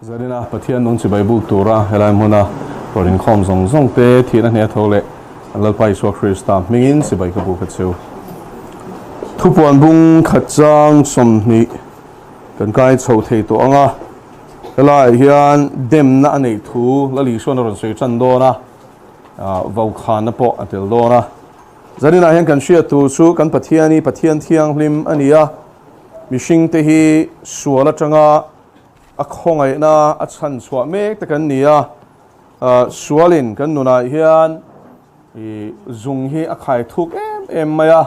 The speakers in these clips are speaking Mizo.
Zarina Pathian nung chibai buk tura helai hmuna rawn inkhawm zawng zawng te thihna hneh tho leh Lalpa Isua Krista hmingin chibai ka buk a cheu. Thupuan bung khat chang 20 kan kai chho thei tawh ang a, helaiah hian demna a neih thu Lal Isuan a rawn sawi tan dawn a, vaukhana pawh a tel dawn a. Zaninah hian kan hriat tur chu kan Pathian hi Pathian thianghlim a ni a, mihringte hi sual atanga a khawngaihna a chhan chhuah mek te kan ni a, sualin kan nunah hian zung hi a khai thuk em em mai a.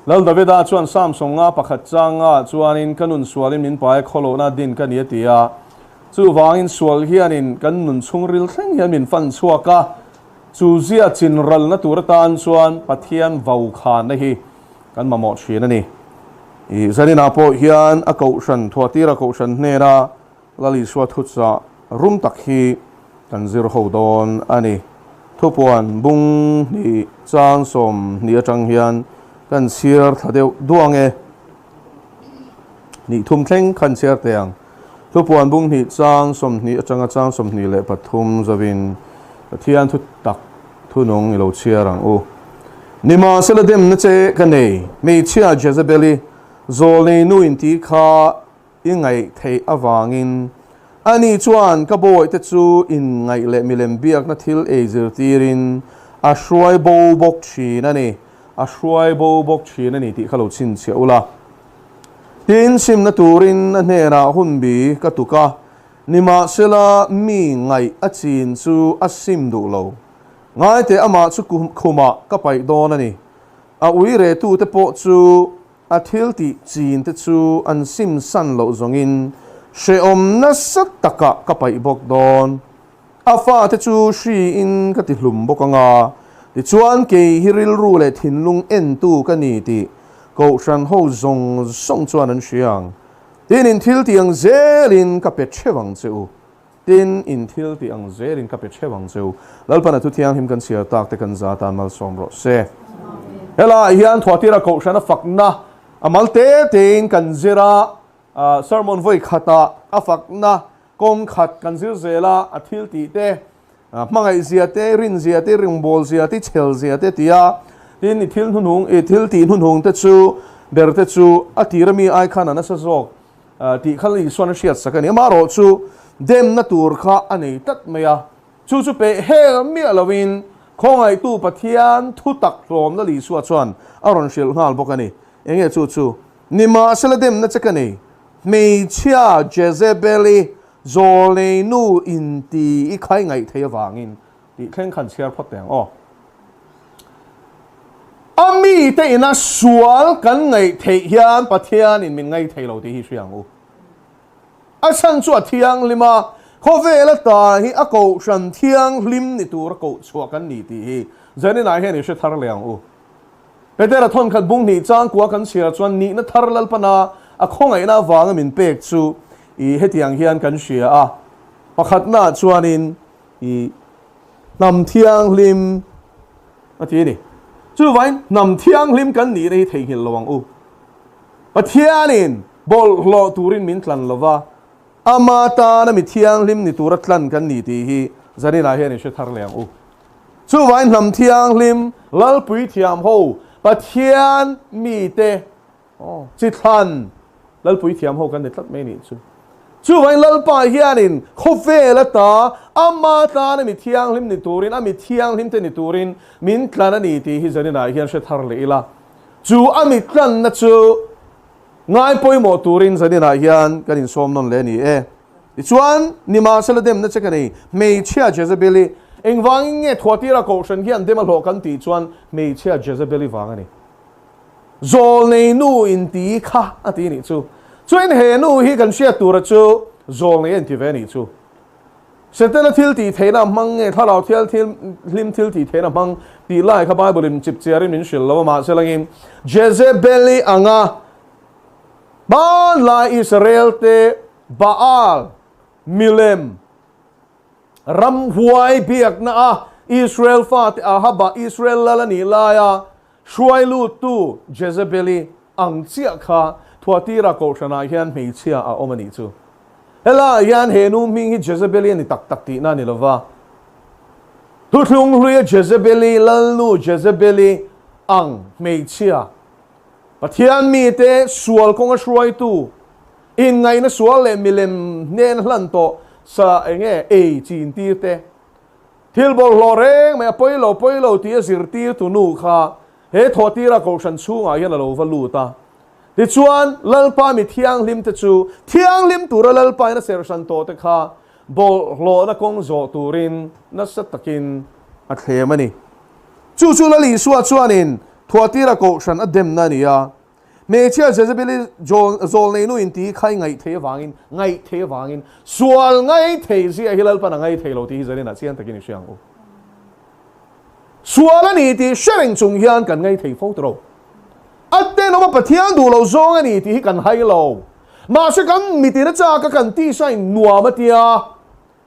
Lal Davida chuan Psalm 51 changa chuanin ka nun sualin min pai khawlohna din ka ni a ti a, chuvangin sual hianin kan nun chhungril thleng hian min fan chhuak a, chu zia chin ralna tur atan chuan Pathian vaukhana hi kan mamawh thin a ni. I zaninah pawh hian a kohhran thuatira kohhran hnena Lal Isua thuchah rum tak hi kan zir ho dawn a ni. Thupuan bung hnih chang 20 atang hian kan chhiar thla deuh duang e. Hnih thum thleng khan chhiar teh ang. Thupuan bung hnih chang 20 atanga chang 23 zavin Pathian thu tak thunung i lo chhiar ang u. Nimahsela demna che ka nei, hmeichhia Jezebeli zawlnei nu inti kha i ngaih theih avangin ani chuan ka bawihte chu inngaih leh milem biakna thil ei zirtirin a hruai bo bawk thin a ni, a hruai bo bawk thin a ni tih kha lo chhinchhiah ula. Tin, simna turin a hnenah hunbi ka tuk a, nimahsela mi ngaih a chin chu a sim duh lo. Ngaite amah chu khumah ka paih dawn a ni. A ui retute pawh chu a thil tih chin te chu an sim san loh zawngin hrehawm nasa takah ka paih bawk dawn. A fate chu hriin ka ti hlum bawk ang a, tichuan kei hi rilru leh thinlung entu ka ni tih Kohhran ho zawng zawng chuan an hria ang. Tin, in thil tih ang zelin ka pe theuh ang che u. Tin, in thil tih ang zelin ka pe theuh ang che u. Lalpan a thu thianghlim kan chhiar tak te kan za tan malsawm rawh se. Helaiah hian Thuatira Kohhrana fakna a mal te tein kan zir a, sermon vawi khatah a fakna kawng khat kan zir zel a, a thil tih te, hmangaih zia te, rin zia te, ringbawl zia te, chhel zia te ti a. Tin, i thil hnuhnung, i thil tih hnuhnung te chu ber te chu a tir ami ai khan a nasa zawk tih kha Isuan a hriat sak a ni. Amaherawh chu demna tur kha a nei tlat mai a, chu chu peh hel miah loin khawngaihtu Pathian thu tak hlawmna Isua chuan a rawn hrilh nghal bawk a ni. Enge chu chu? Nimahsela demna che ka nei. Hmeichhia Jezebeli zawlnei nu inti i khai ngaih thei avangin tih thleng khan chhiar phawt teh ang aw. A mite ina sual kan ngaih theih hian Pathianin min ngaih thei lo tih hi hria ang u. A chhan chu a thianghlim a, khawvel ata hi a kohhran thianghlim ni tura koh chhuah kan ni tih hi Zaninah hian i hre thar leh ang u. Petera thawnkhat bung hnih changkua kan chhiar chuan nihna thar Lalpana a khawngaihna avanga min pek chu i hetiang hian kan hria a, pakhatnaah chuanin i hnam thianghlim a ti a ni. Chuvain hnam thianghlim kan nihna hi theihnghilh lo ang u. Pathianin bawlhhlawh turin min tlan lo va, ama tana mi thianghlim ni tura tlan kan ni tih hi zaninah hian i hre thar leh ang u. Chuvain hnam thianghlim, Lalpui thiam ho, Pathian mite chi thlan Lalpui thiam ho kan ni tlat mai nih chu. Chuvain Lalpa hianin khawvel ata ama tana mi thianghlim ni turin, a mi thianghlim te ni turin min tlan a ni tih hi zaninah hian hre thar leh ila. Chu a mi tlanna chu ngai pawimawh turin zaninah hian kan insawm nawn leh a ni e. Tichuan, nimahsela demna che ka nei, hmeichhia Jezebeli, engvangin nge Thuatira kohhran hian dem a hlawh kan tih chuan hmeichhia Jezebeli vang a ni. Zawlnei nu inti kha a ti nih chu. Chuan he nu hi kan hriat tura chu zawlnei a inti ve a nih chu. Setana thil tih theihna a hmang nge thlarau thial thil hlim thil tih theihna a hmang tih lai kha Bible in chip chiarin min hrilh lo a, mahse langin Jezebeli anga hmanlai Israel te Baal milem ramhuai biakna a Israel fate Ahaba Israel lal a nih laia hruai luttu Jezebeli ang chiah kha Thuatira kohhranah hian hmeichhia a awm a nih chu. Helaiah hian he nu hming hi Jezebeli a ni tak tak tihna a ni lo va. Thuthlung hluia Jezebeli, Lalnu Jezebeli ang hmeichhia, Pathian mite sual kawnga hruaitu, inngaihna sual leh milem hnen hlan tawh sa enge ei chin tir te, thil bawlhhlawh reng mai a pawi lo pawi lo tia zirtirtu nu kha he thawhtira kohhran chhungah hian a lo va lut a. Tichuan, Lalpa mi thianghlimte chu thianghlim tura Lalpain a serhsan tawhte kha bawlhhlawhna kawng zawh turin nasa takin a thlem a ni. Chu chu Lal Isua chuanin Thuatira kohhran a demna a ni a. Hmeichhia Jezebeli zawlneinu inti kha i ngaih thei avangin, ngaih thei avangin, sual ngai thei zia hi Lalpan a ngai thei lo tih hi zaninah chiang takin i hria ang u. Sual a ni tih hre reng chung hian kan ngai thei fo tawh. A tenawm a Pathian duh lo zawng a ni tih hi kan hai lo. Mahse kan mitin a chak a kan tisa in nuam a tia.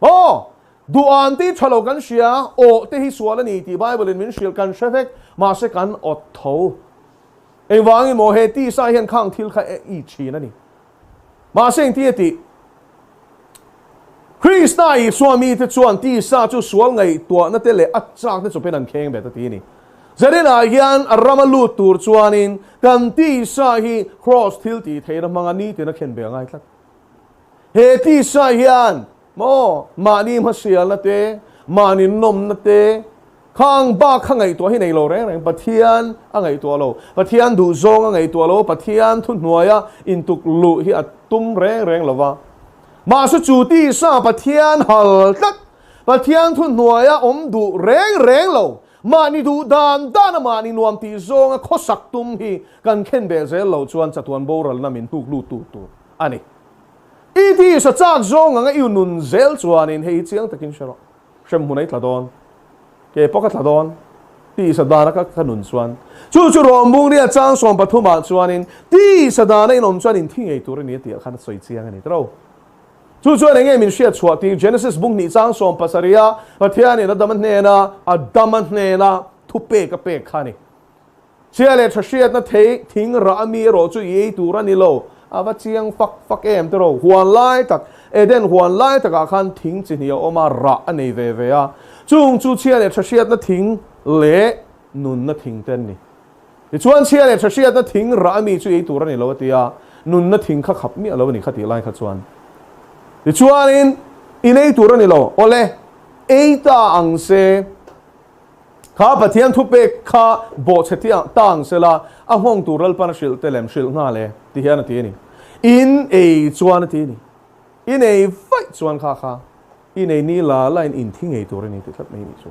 Aw! Duh an tih tha lo kan hria, awh te hi sual a ni tih Bible in min hrilh kan hre vek, mahse kan awt tho. Engvangin maw he tisa hian khang thil kha i thin a ni. Mahse engtin a tih? Krista Isua mite chuan tisa chu sual ngaihtuahna te leh a chakna chawpin an kheng bet a ti a ni. Zarinah hian a rama lut tur chuanin kan tisa hi kraws thil tih theihna hmanga nitin a khen ve a ngai tlat. He tisa hian maw mahni hmasialna te, mahni nawmna te, Khang bak kha ngaihtuah hi nei lo reng reng, Pathian a ngaihtuah lo, Pathian duhzawng a ngaihtuah lo, Pathian thuhnuaia intuk luh hi a tum reng reng lo va. Mahse chu tisa Pathian hal tlat, Pathian thuhnuaia awm duh reng reng lo, mahni duh dan dana mahni nuam tih zawnga khawsak tum hi kan khen beh zel lo chuan chatuan boralna min hnuk lut tu tur a ni. I tisa chak zawng anga i nun zel chuanin hei hi chiang takin hre rawh. Hremhmun a i tla dawn, ke pawh ka tla dawn tisa dana ka ka nun chuan. Chu chu Rawmbungria chang 13 ah chuanin tisa dana in awm chuan in thi ngei tur a ni a tih ah khan a sawi chiang a ni tiro. Chu chuan enge min hriat chhuah tir Genesis bung hnih chang 17 a Pathianin Adama hnena Adama hnena thupek a pek kha a ni. Chhia leh tha hriatna thei thing rah a mi erawh chu i ei tur a ni lo. A va chiang fak fak em tiraw? Huan lai tak, Eden huan lai takah khan thing chi hnih a awm a, rah a nei ve ve a. Chung chu chhia leh tha hriatna thing leh nunna thing te an ni. Tichuan chhia leh tha hriatna thing rah a mi chu i ei tur a ni lo a ti a, nunna thing kha khap miah lo a ni kha tih lai kha chuan. Tichuanin, in ei tur a ni lo. Awle, ei ta ang se. Kha Pathian thupek kha bawhchhe tiang tang sela, a nghawng tur Lalpan a hrilh te lem hrilh nghal e, ti hian a ti a ni. In ei chuan a ti a ni. In ei vaih chuan kha kha in ei ni la la in in thi ngei tur a ni ti tlat mai nih chu.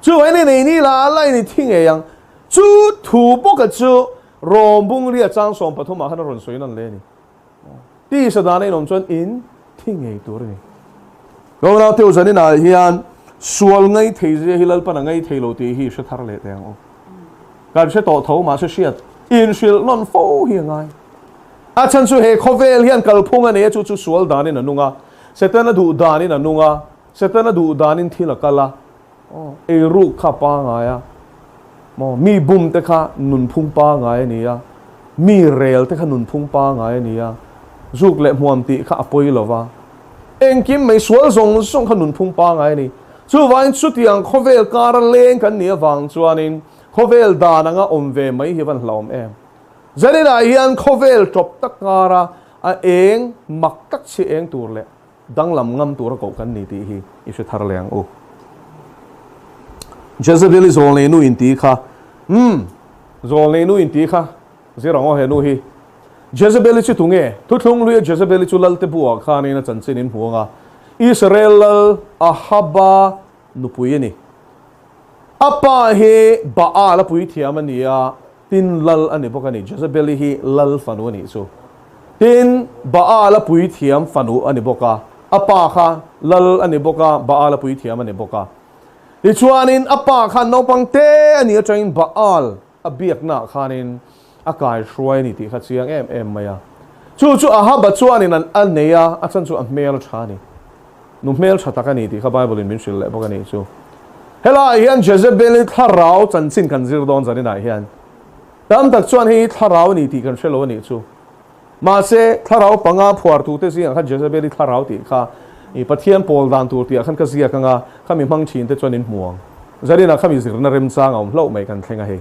Chuvangin in ei ni la la in i thi ngei ang. Chu thu bawka chu Rom bungria chang 13 ah khan a rawn sawi nan le a ni. Tisa dana in awm chuan in thi ngei tur a ni. Ronau teu zaninah hian sual ngai thei zia hi Lalpan a ngai thei lo tih hi hre thar leh teh ang u. Kan hre tawh tho mahse hriat inhrilh nawn fo hi a ngai. A chhan chu he khawvel hian kalphung a nei a, chu chu sual danin a nung a, Setana duh danin a nung a, Setana duh danin thil a kal a, Aw, eiruk kha pangai a, maw, mi bum te kha nunphung pangai a ni a, mi rel te kha nunphung pangai a ni a, zuk leh hmuam tih kha a pawi lo va, engkim mai sual zawng zawng kha nunphung pangai a ni. Chuvangin chutiang khawvel kara leng kan nih avang chuanin khawvel dan anga awm ve mai hi van hlauhawm em. Zaninah hian khawvel tawp tak kara a eng mak tak chhi eng tur leh Danglam ngam tura koh kan ni tih hi i hre thar leh ang u. Jezebel-i zawlnei nu inti kha, umm, zawlnei nu inti kha, zir ang aw he nu hi. Jezebel-i chu tunge? Thuthlung hluia Jezebel-i chu Lalte buah khanin a chanchin in hmu ang a, Israel lal Ahaba nupui a ni. A pa hi Baal a puithiam a ni a, tin lal a ni bawk a ni. Jezebeli hi lal fanu a nih chu. Tin, Baal a puithiam fanu a ni bawk a, a pa kha lal a ni bawk a, Baal a puithiam a ni bawk a. Tichuanin a pa khan naupang te a nih atangin Baal A biaknaah khanin a kai hruai a ni tih kha chiang em em mai a. Chu chu Ahaba chuanin an a nei a, a chan chu a hmel a tha a ni. Nu hmel tha tak a ni tih kha Bible-in min hrilh leh bawk a nih chu. Helaiah hian Jezebel-i thlarau chanchin kan zir dawn zaninah hian tam tak chuan hei hi thlarau a ni tih kan hre lo a nih chu. Mahse, thlarau panga phuartute zingah khan Jezebeli thlarau tih kha i Pathian pawl dan tur tihah khan ka ziak anga khami hmang thinte chuan in hmu ang. Zarinah khami zirna remchang a awm hlauh mai kan thleng a hei.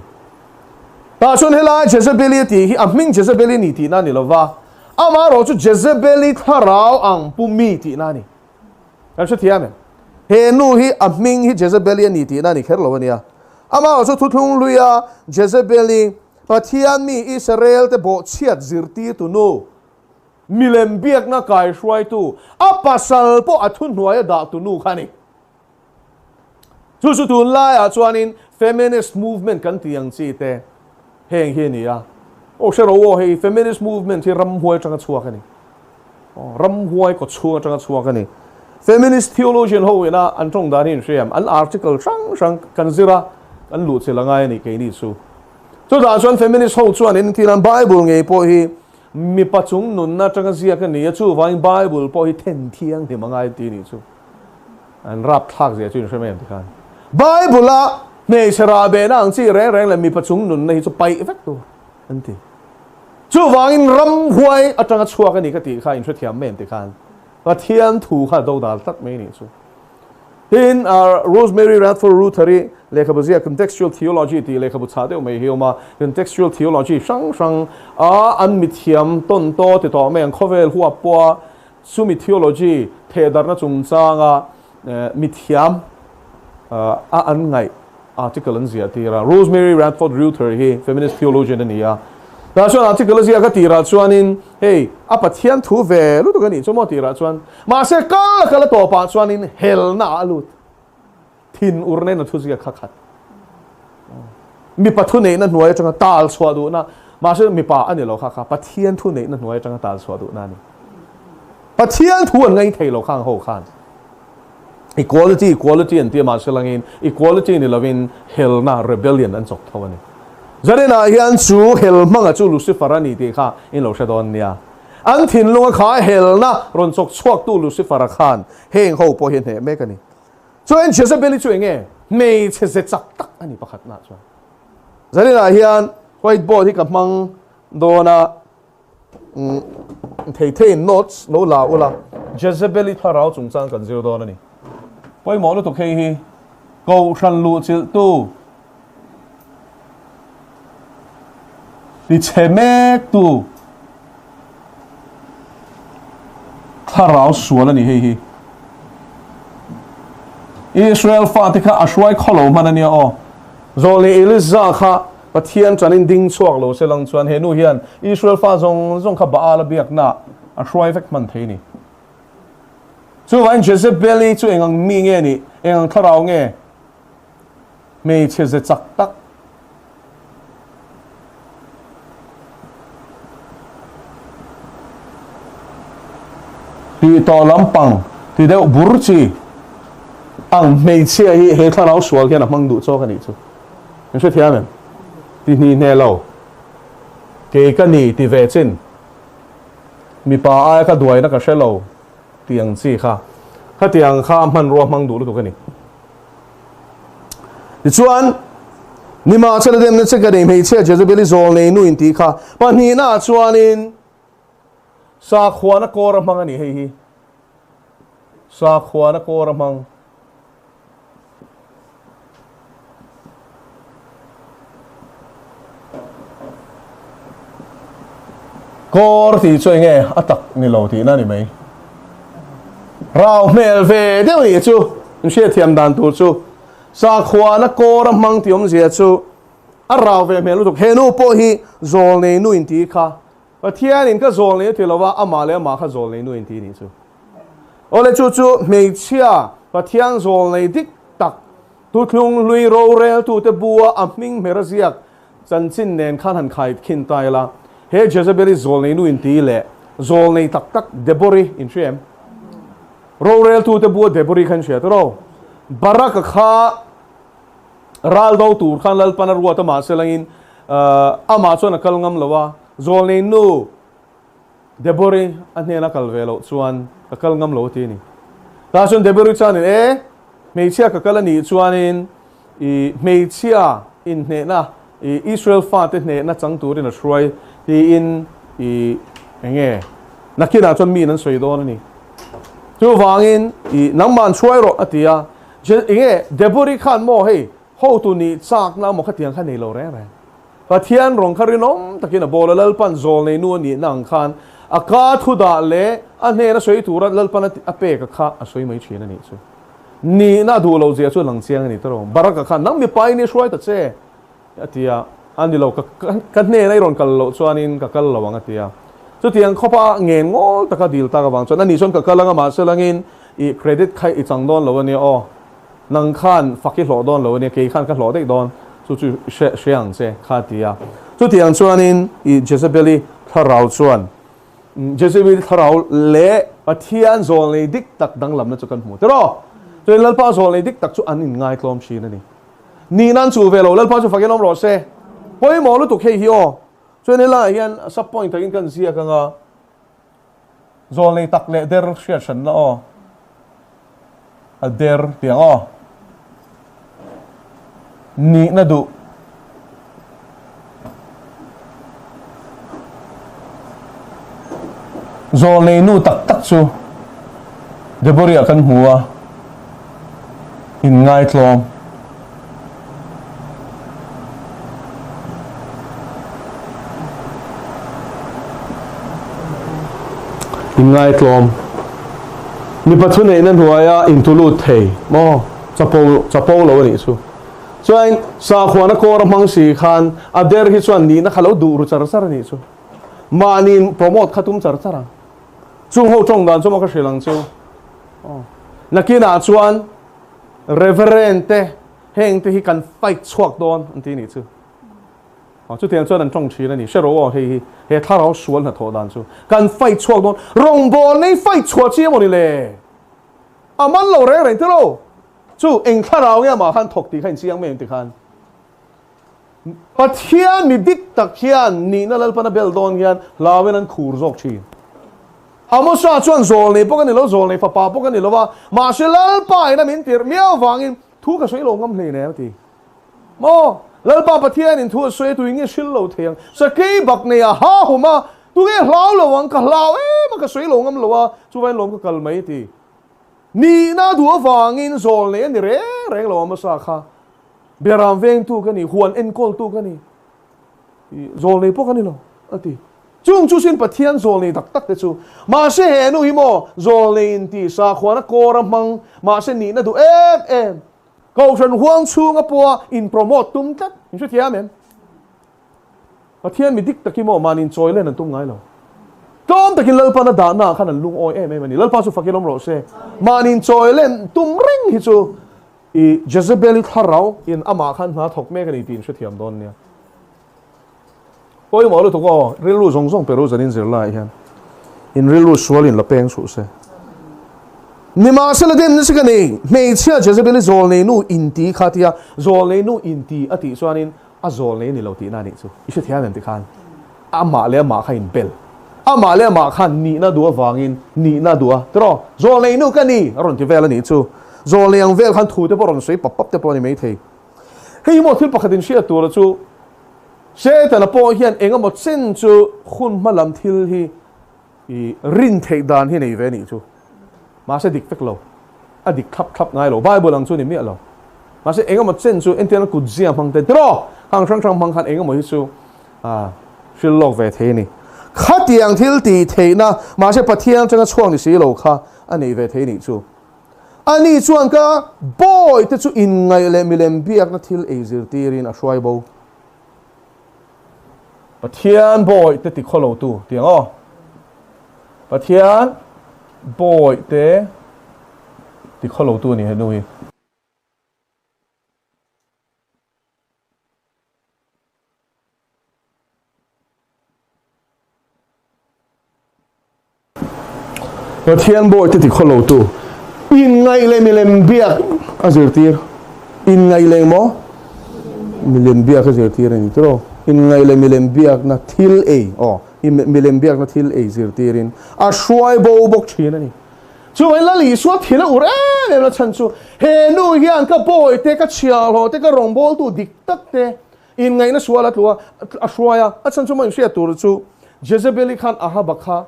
Tah chuan helai Jezebeli a tih hi a hming Jezebeli ni tihna a ni lova, amaherawh chu Jezebeli thlarau ang pu mi tihna a ni. Kan hrethiam em? He nu hi a hming hi Jezebeli a ni tihna a ni kher lo a nia. Amaherawh chu thuthlung hluia Jezebeli Pathian mi Israel-te bawhchhiat zirtirtu nu, milem biakna kaihruaitu, a pasal pawh a thuhnuaia dahtu nu kha a ni. Chu chu tunlaiah chuanin feminist movement kan tih ang chi te heng hi a ni a. Aw hre rawh aw, hei feminist movement hi ramhuai atanga chhuak a ni. Aw, ramhuai kawchhung atanga chhuak a ni. Feminist theologian ho ina an tawng dan hi in hria em? An article hrang hrang kan zir a, kan luhchilh a ngai a ni keini chu. Chutah chuan feminist ho chuan in thil an Bible ngei pawh hi mipa chung nunna atanga ziak a ni a, chuvangin Bible pawh hi then thianghlim a ngai ti nih chu. An rap thlak zia chu in hre mai ang tikhan. Bible a hmeichhe rahbehna ang chi reng reng leh mipa chung nunna hi chu paih vek tur an ti. Chuvangin ramhuai atanga chhuak a ni ka tih kha in hrethiam mai ang tikhan. Pathian thu kha a dodal tlat mai nih chu. Tin, Rosemary Radford Ruether-i lehkhabu ziak Contextual Theology tih lehkhabu chhah deuh mai hi a awm a. Contextual Theology hrang hrang a an mithiam tawn taw ti tawh mai ang khawvel huap pawha chumi theology thehdarhna chungchanga mithiam a an ngaih article an ziah tir a. Rosemary Radford Ruether hi feminist theologian a ni a. Tah chuan article a ziak a tirah chuanin hei a Pathian thu ve lutuk a nih chu maw tirah chuan mahse kal a kal a tawpah chuanin helna ah a lut. Thin ur nen a thu ziak kha khat. Mipa thu neihna hnuai atanga tal chhuah duhna mahse mipa a ni lo kha kha Pathian thu neihna hnuai atanga tal chhuah duhna a ni. Pathian thu an ngaih thei lo khang ho khan. Equality, equality an ti a, mahse langin equality ni lovin helna, rebellion an chawk tho a ni. Zarinah hian chu hel hmanga chu Lucifer a ni tih kha in lo hre dawn nia. An thinlunga kha helna rawn chawk chhuaktu Lucifer-a khan heng ho pawh hi a hneh mek a ni. Chuan Jezebel-i chu enge hmeichhe ze chak tak a ni pakhatnaah chuan. Zarinah hian white board hi ka hmang dawn a. Thei theiin notes lo la ula, Jezebel-i thlarau chungchang kan zir dawn a ni. Pawimawh lutuk hei hi Kohhran luhchilhtu tichhe mektu thlarau sual a ni hei hi. Israel fate kha a hruai khawlo hman a nia aw. Zawlni Eliza kha Pathian chanin ding chhuak lo se lang chuan he nu hian Israel fa zawng zawng kha Baal a biakna a hruai vek hman thei ni. Chuvangin Jezebel-i chu eng ang mi nge nih, eng ang thlarau nge? Hmeichhe ze chak tak. Tih tawh lampang ti deuh bur chi ang hmeichhia hi he thlarau sual hian a hmang duh chawk a nih chu. In hrethiam em? Ti hni hne lo. Kei ka ni ti ve chin. Mipa aia ka duaina ka hre lo ti ang chi kha. Khatiang kha hmanrua hmang duh lutuk a ni. Tichuan, Nimahsela demna che ka nei hmeichhia Jezebeli zawl nei nu in tih kha pahnihnaah chuanin sakhuana kawr a hmang a ni hei hi. Sakhuana kawr a hmang. Kawr tih chu enge a tak ni lo tihna a ni mai. Rau hmel ve deuh nih chu in hriatthiam dan tur chu sakhuana kawr a hmang tih awmzia chu a rau ve hmel lutuk. He nu pawh hi zawl nei nu in tih kha Pathianin ka zawl nei a ti lo va, amah leh amah kha zawl nei nu in tih nih chu. Awle chu chu hmeichhia Pathian zawl nei dik tak Thuthlung hlui roreltute bua a hming hmer a ziak chanchin nen khan han khai khin ta ila, he Jezebel-i zawl nei nu in ti leh zawl nei tak tak Debori in hria em? Roreltute bua Debori kha in hria tawh Barak-a kha ral do tur khan Lalpan a ruat a mahse langin amah chuan a kal ngam lo a, zawl nei nu Debori a hnena kal ve loh chuan ka kal ngam lo a ti a ni. Tah chuan Debori chuanin e, hmeichhia ka kal a nih chuanin i hmeichhia inhnehna, i Israel fate hnehna chang turin a hruai tiin i. Enge? Nakinah chuan miin an sawi dawn a ni. Chuvangin i nangmah an hruai rawh a ti a. Enge Deborah-i khan maw hei hotu nih chakna maw khatiang kha nei lo reng reng. Pathian rawng kha rinawm takin a bawl a, Lalpan zawl nei nu a nihna ang khan a ka thu dah leh a hnena sawi tura Lalpan a pek a kha a sawi mai thin a nih chu. Nihna a duh lo zia chu a lang chiang a ni tawh. Baraka khan nang mipa in i hruai ta che a ti a, a ni lo, ka hnena i rawn kal loh chuanin ka kal lo ang a ti a. Chutiang khawpa ngen ngawl taka dil tak avang chuan a ni chuan ka kal anga mahse langin i credit kha i chang dawn lo a nia aw. Nang khan fak i hlawh dawn lo a nia, kei khan ka hlawh daih dawn, chu chu hre hre ang che kha a ti a. Chutiang chuanin i Jezebeli thlarau chuan Jezebeli thlarau leh Pathian zawlnei dik tak danglamna chu kan hmu tiraw? Chuan Lalpa zawlnei dik tak chu an inngaitlawm thin a ni. Nih nan chu ve lo, Lalpa chu fakin awm rawh se. Pawimawh lutuk hei hi aw. Chuan helaiah hian sub point takin kan ziak anga. Zawlnei tak leh der hriat hranna aw. A der tiang aw. Nihna duh. Zawlnei nu tak tak chu Deborah kan hmu a, inngaitlawm. Inngaitlawm. Mipa thuneihna hnuaia intulut thei maw? Chapo, chapo lo a nih chu. Chuan sakhuana kawr a hmang si khan a der hi chuan nihna kha lo duh ru char char a nih chu. Mahniin promote kha tum char char ang. Chung ho tawng dan chu maw ka hrilh ang chu. Nakinah chuan Reverend te heng te hi kan fight chhuak dawn an ti nih chu. Aw chutiang chuan an tawng thin a ni. Hre rawh aw hei hi he thlarau sual hnathawh dan chu. Kan fight chhuak dawn. Rawngbâwl nei fight chhuah chi emaw ni le? A man lo reng reng tilo. Chu eng thlarau nge amah khan thawk tih kha inchiang mai ang ti khan. Pathian mi dik tak hian nihna Lalpan a bel dawn hian hlauin an khur zawk thin. Amosa chuan zawlnei pawh ka ni lo, zawlnei fapa pawh ka ni lo va, mahse Lalpa ina min tirh miau vangin thu ka sawi lo ngam hlei nen a ti. Maw? Lalpa Pathianin thu a sawi a, tuin nge hril lo thei ang? Sakei bak nei a ha hum a, tunge hlau lo ang? Ka hlau em a, ka sawi lo ngam lo a, chuvain lawm ka kal mai a ti. Nihna duh avangin zawlnei a ni reng reng lo Amosa kha. Beram vengtu ka ni, huan enkawltu ka ni, zawlnei pawh ka ni lo, a ti. Chung chu sin Pathian zawlnei tak tak te chu. Mahse he nu hi maw zawlnei in ti sakhuana kawr a hmang, mahse nihna duh em em. Kohhran huang chhunga pawha in promote tum tlat, in hrethiam em? Pathian mi dik tak hi maw mahni inchawi len an tum ngai lo. Tlawm takin Lalpan a dahna ah khan an lungawi em em a ni. Lalpa chu fakin awm rawh se. Mahni inchawi len tum reng hi chu I Jezebel-i thlarau in amah khan hna thawk mek a ni tih in hrethiam dawn nia. Pawimawh lutuk aw, rilru zawng zawng pe ru zan in zir laiah hian in rilru sual in la peng chhuh se. Nimahsela dem nasa ka nei, hmeichhia Jezebel-i zawlnei nu in ti kha tia zawlnei nu in ti a tih chuanin A zawl nei a ni lo tihna a nih chu. I hrethiam em tikhan amah leh amah kha inbel. Amah leh amah khan nihna duh avangin nihna duh a, tiraw? Zawl nei nu ka ni! a rawn ti vel a nih chu. Zawl nei ang vel khan thu te pawh rawn sawi pap pap te pawh a ni maithei. Hei hi maw thil pakhat inhriat tura chu Setana pawh hian eng emaw chen chu hun hma lam thil hi I rin theih dan hi nei ve nih chu. Mahse dik vek lo. A dik thlap thlap ngai lo. Bible ang chu ni miah lo. Mahse engemaw chen chu entirna kut zia hmang te tiraw? Khang hrang hrang hmang khan engemaw hi chu a hril lawk ve thei a ni. Khatiang thil tih theihna mahse Pathian atanga chhuak ni si lo kha a nei ve thei nih chu. Ani chuan ka bawi te chu inngaih leh milem biakna thil ei zirtirin a hruai bo. Pathian bawi te ti khaw lo tu tih ang aw. Pathian bawi te ti khaw lo tu a ni he nu hi. Pathian bawihte ti khaw lotu inngaih leh milem biak a zirtir. Inngaih leh maw? Milem biak a zirtir a ni tiraw? Inngaih leh milem biakna thil ei, aw, milem biakna thil ei zirtirin a hruai bo bawk thin a ni. Chuvangin Lal Isua thil a ur em em na chhan chu he nu hian ka bawihte, ka chhiahhlawhte, ka rawngbawltu dik takte inngaihna sual a tlu a, a hruai a, a chhan chu maw inhriat tur chu. Jezebeli khan Ahaba kha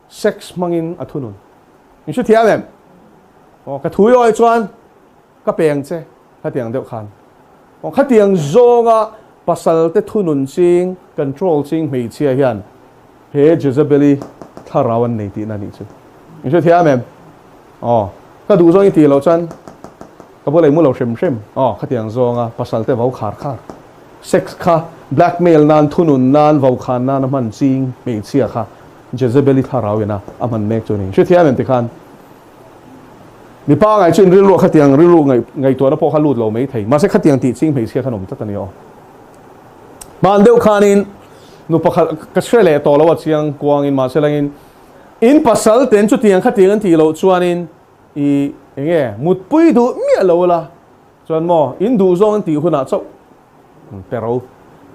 sex hmangin a thunun. In hre thiam em? Aw, ka thu i awi chuan ka peng che, khatiang deuh khan. Aw, khatiang zawnga pasal te thunun ching, control ching hmeichhia hian he Jezebeli thlarau an nei tihna a nih chu. In hre thiam em? Aw, ka duh zawng i tih loh chuan ka bulah i mu lo hrim hrim. Aw, khatiang zawnga pasal te vau khar khar. Sex kha blackmail nan, thunun nan, vokhan nan a hman ching hmeichhia kha Jezebeli thlarau ina a hman mek chu a ni. Hrethiam em tikhan mipa ngai chu in rilru ah khatiang rilru ngaihtuahna pawh kha lut lo mai thei. Mahse khatiang tih ching hmeichhia khan awm tlat a ni aw. Hman deuh khanin nu pakhat ka hre leh tawh lo a chiang kuangin mahse langin in pasal ten chutiang khatiang an tih loh chuanin i enge mutpui duh miah lo la Chuan maw, in duh zawng an tih hunah chauh pe ro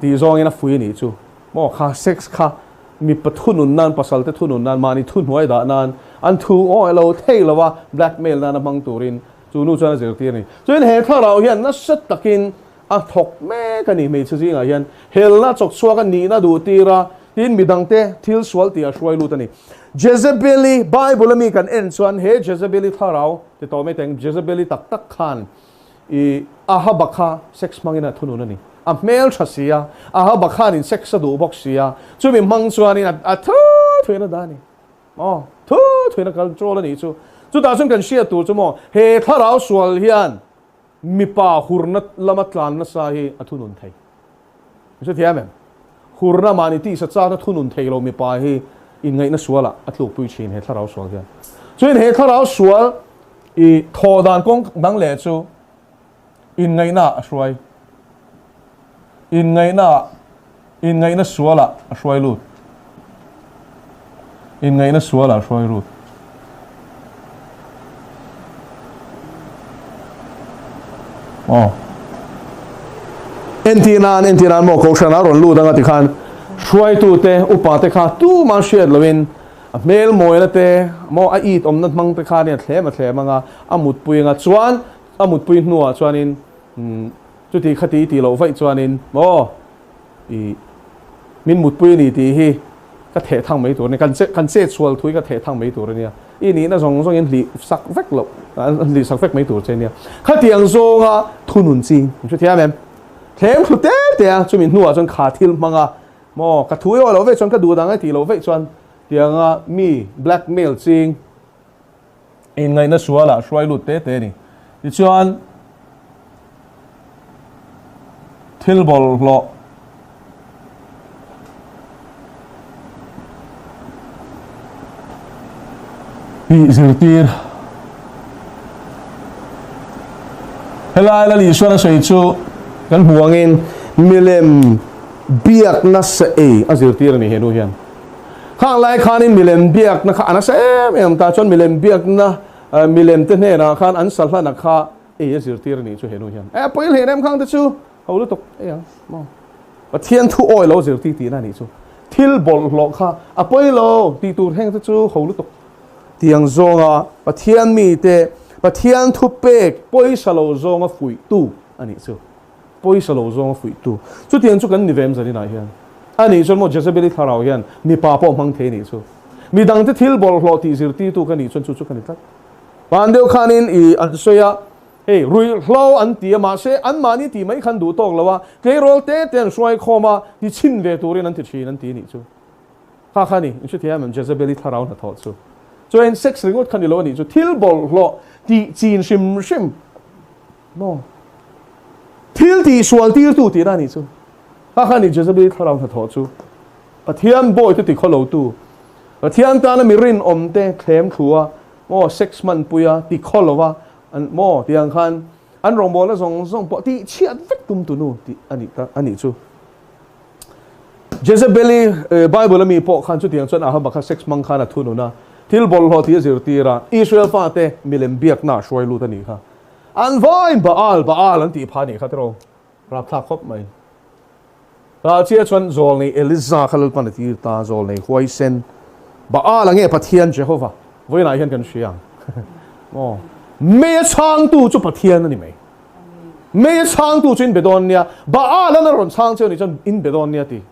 tih zawngin a fui a nih chu. Maw kha sex kha mipa thunun nan, pasal te thunun nan, mahni thuhnuai dah nan, an thu aw elo thei lo a blackmail nana hmang turin chu nu chuan a zirtir a ni. Chuan he thlarau hian nasa takin a thawk mek a ni hmeichhe zingah hian helna chawk chhuak a nihna duh tir a, tin midangte thil sual tih a hruai lut a ni. Jezebeli Bible ami kan en chuan he Jezebeli thlarau Ti tawh mai teng, Jezebeli tak tak khan i Ahaba kha sex hmangin a thunun a ni. A hmel tha si a, Ahaba khanin sex a duh bawk si a, chumi hmang chuanin a thu thuin a dah a ni. Aw, thu thuin a control a nih chu. Chutah chuan kan hriat tur chu maw, he thlarau sual hian Mipa hurna lama tlan nasa hi a thunun thei. I hrethiam em? Hurna mahni tihsa chakna thunun thei lo mipa hi inngaihna sualah a tlukpui thin he thlarau sual hian. Chuan he thlarau sual i thawh dan kawng dang leh chu inngaihna ah a hruai. Inngaihna ah Inngaihna sualah a hruai lut. Inngaihna sualah a hruai lut. Aw. Entir nan, entir nan maw Kohhran a rawn lut anga tikhan hruaitute, upa te kha tumah hriat loin a hmel mawina te, maw a it awmna hmang te khan a thlem a thlem anga a mutpui anga chuan a mutpui hnuah chuanin Chuti khati i tih loh vaih chuanin maw i min mutpui a ni tih hi ka theh thang mai tur a ni, kan che kan chet sual thu hi ka theh thang mai tur a nia, i nihna zawng zawngin hlih sak vek loh an hlih sak vek mai tur che a nia. Khatiang zawnga thunun chi in hrethiam em? Thleng thlu te te a, chumi hnuah chuan kha thil hmanga maw ka thu i awh loh veih chuan ka duh dang e tih loh veih chuan tianga mi blackmail ching Inngaihna sualah hruai lut te te a ni. Tichuan, thil bawlhhlawh tih zirtir. Helai Lal Isuan a sawi chu kan hmu angin milem biakna sa ei a zirtir a ni he nu hian. Khang lai khanin milem biakna kha a nasa em em ta chuan milem biakna milem te hnenah khan an sahlana kha ei a zirtir a nih chu he nu hian. E pawi hlen em khang te chu ho lutuk ei ang maw. Pathian thu awi lo zirtir tihna a nih chu. Thil bawlhhlawh kha a pawi lo tih tur heng te chu ho lutuk. Tiang zawnga Pathian mite Pathian thu pek pawisa lo zawnga fuihtu a nih chu. Pawisa lo zawnga fuihtu. Chutiang chu kan ni ve em zaninah hian. A nih chuan maw Jezebeli thlarau hian mipa pawh hmang thei a nih chu. Midangte thil bawlhhlawh tih zirtirtu ka nih chuan chu chu ka ni tlat. Van deuh khanin i an sawi a, hei ruihhlo an ti a mahse anmahni tih mai khan duh tawk lo a, tleirawl te te an hruai khawm a, ti chhin ve turin an ti thin an ti a nih chu. Kha kha ni, in hrethiam em Jezebeli thlarau hnathawh chu. Chuan sex ringawt kha ni lo a nih chu, thil bawlhhlawh tih chin hrim hrim. Maw? Thil tih sual tirtu tihna a nih chu. Kha kha ni Jezebel thlarau hnathawh chu. Pathian bawite ti khaw lotu, Pathian tana mi rinawmte thlem thlu a, maw sex hmanpui a, ti khaw lo a, an maw tih ang khan an rawngbawlna zawng zawng pawh tih chhiat vek tum tu nu tih a nih ta a nih chu. Jezebeli Bible ami pawh khan chutiang chuan Ahaba kha sex hmang khan a thunun a, thil bawlhhlawh tih a zirtir a, Israel fate milem biakna a hruai lut a nih kha. An vain Baal, Baal an tih phah nih kha tiraw? Rapthlak khawp mai. Ralchia chuan zawlnei Eliza kha Lalpan a tir ta, zawlnei huaisen. Baal a nge Pathian Jehova? Vawiinah hian kan hria ang. Maw? Mei a chhangtu chu Pathian a ni mai. Mei a chhangtu chu in be dawn nia. Baal an a rawn chhang cheu nih chuan in be dawn nia ti.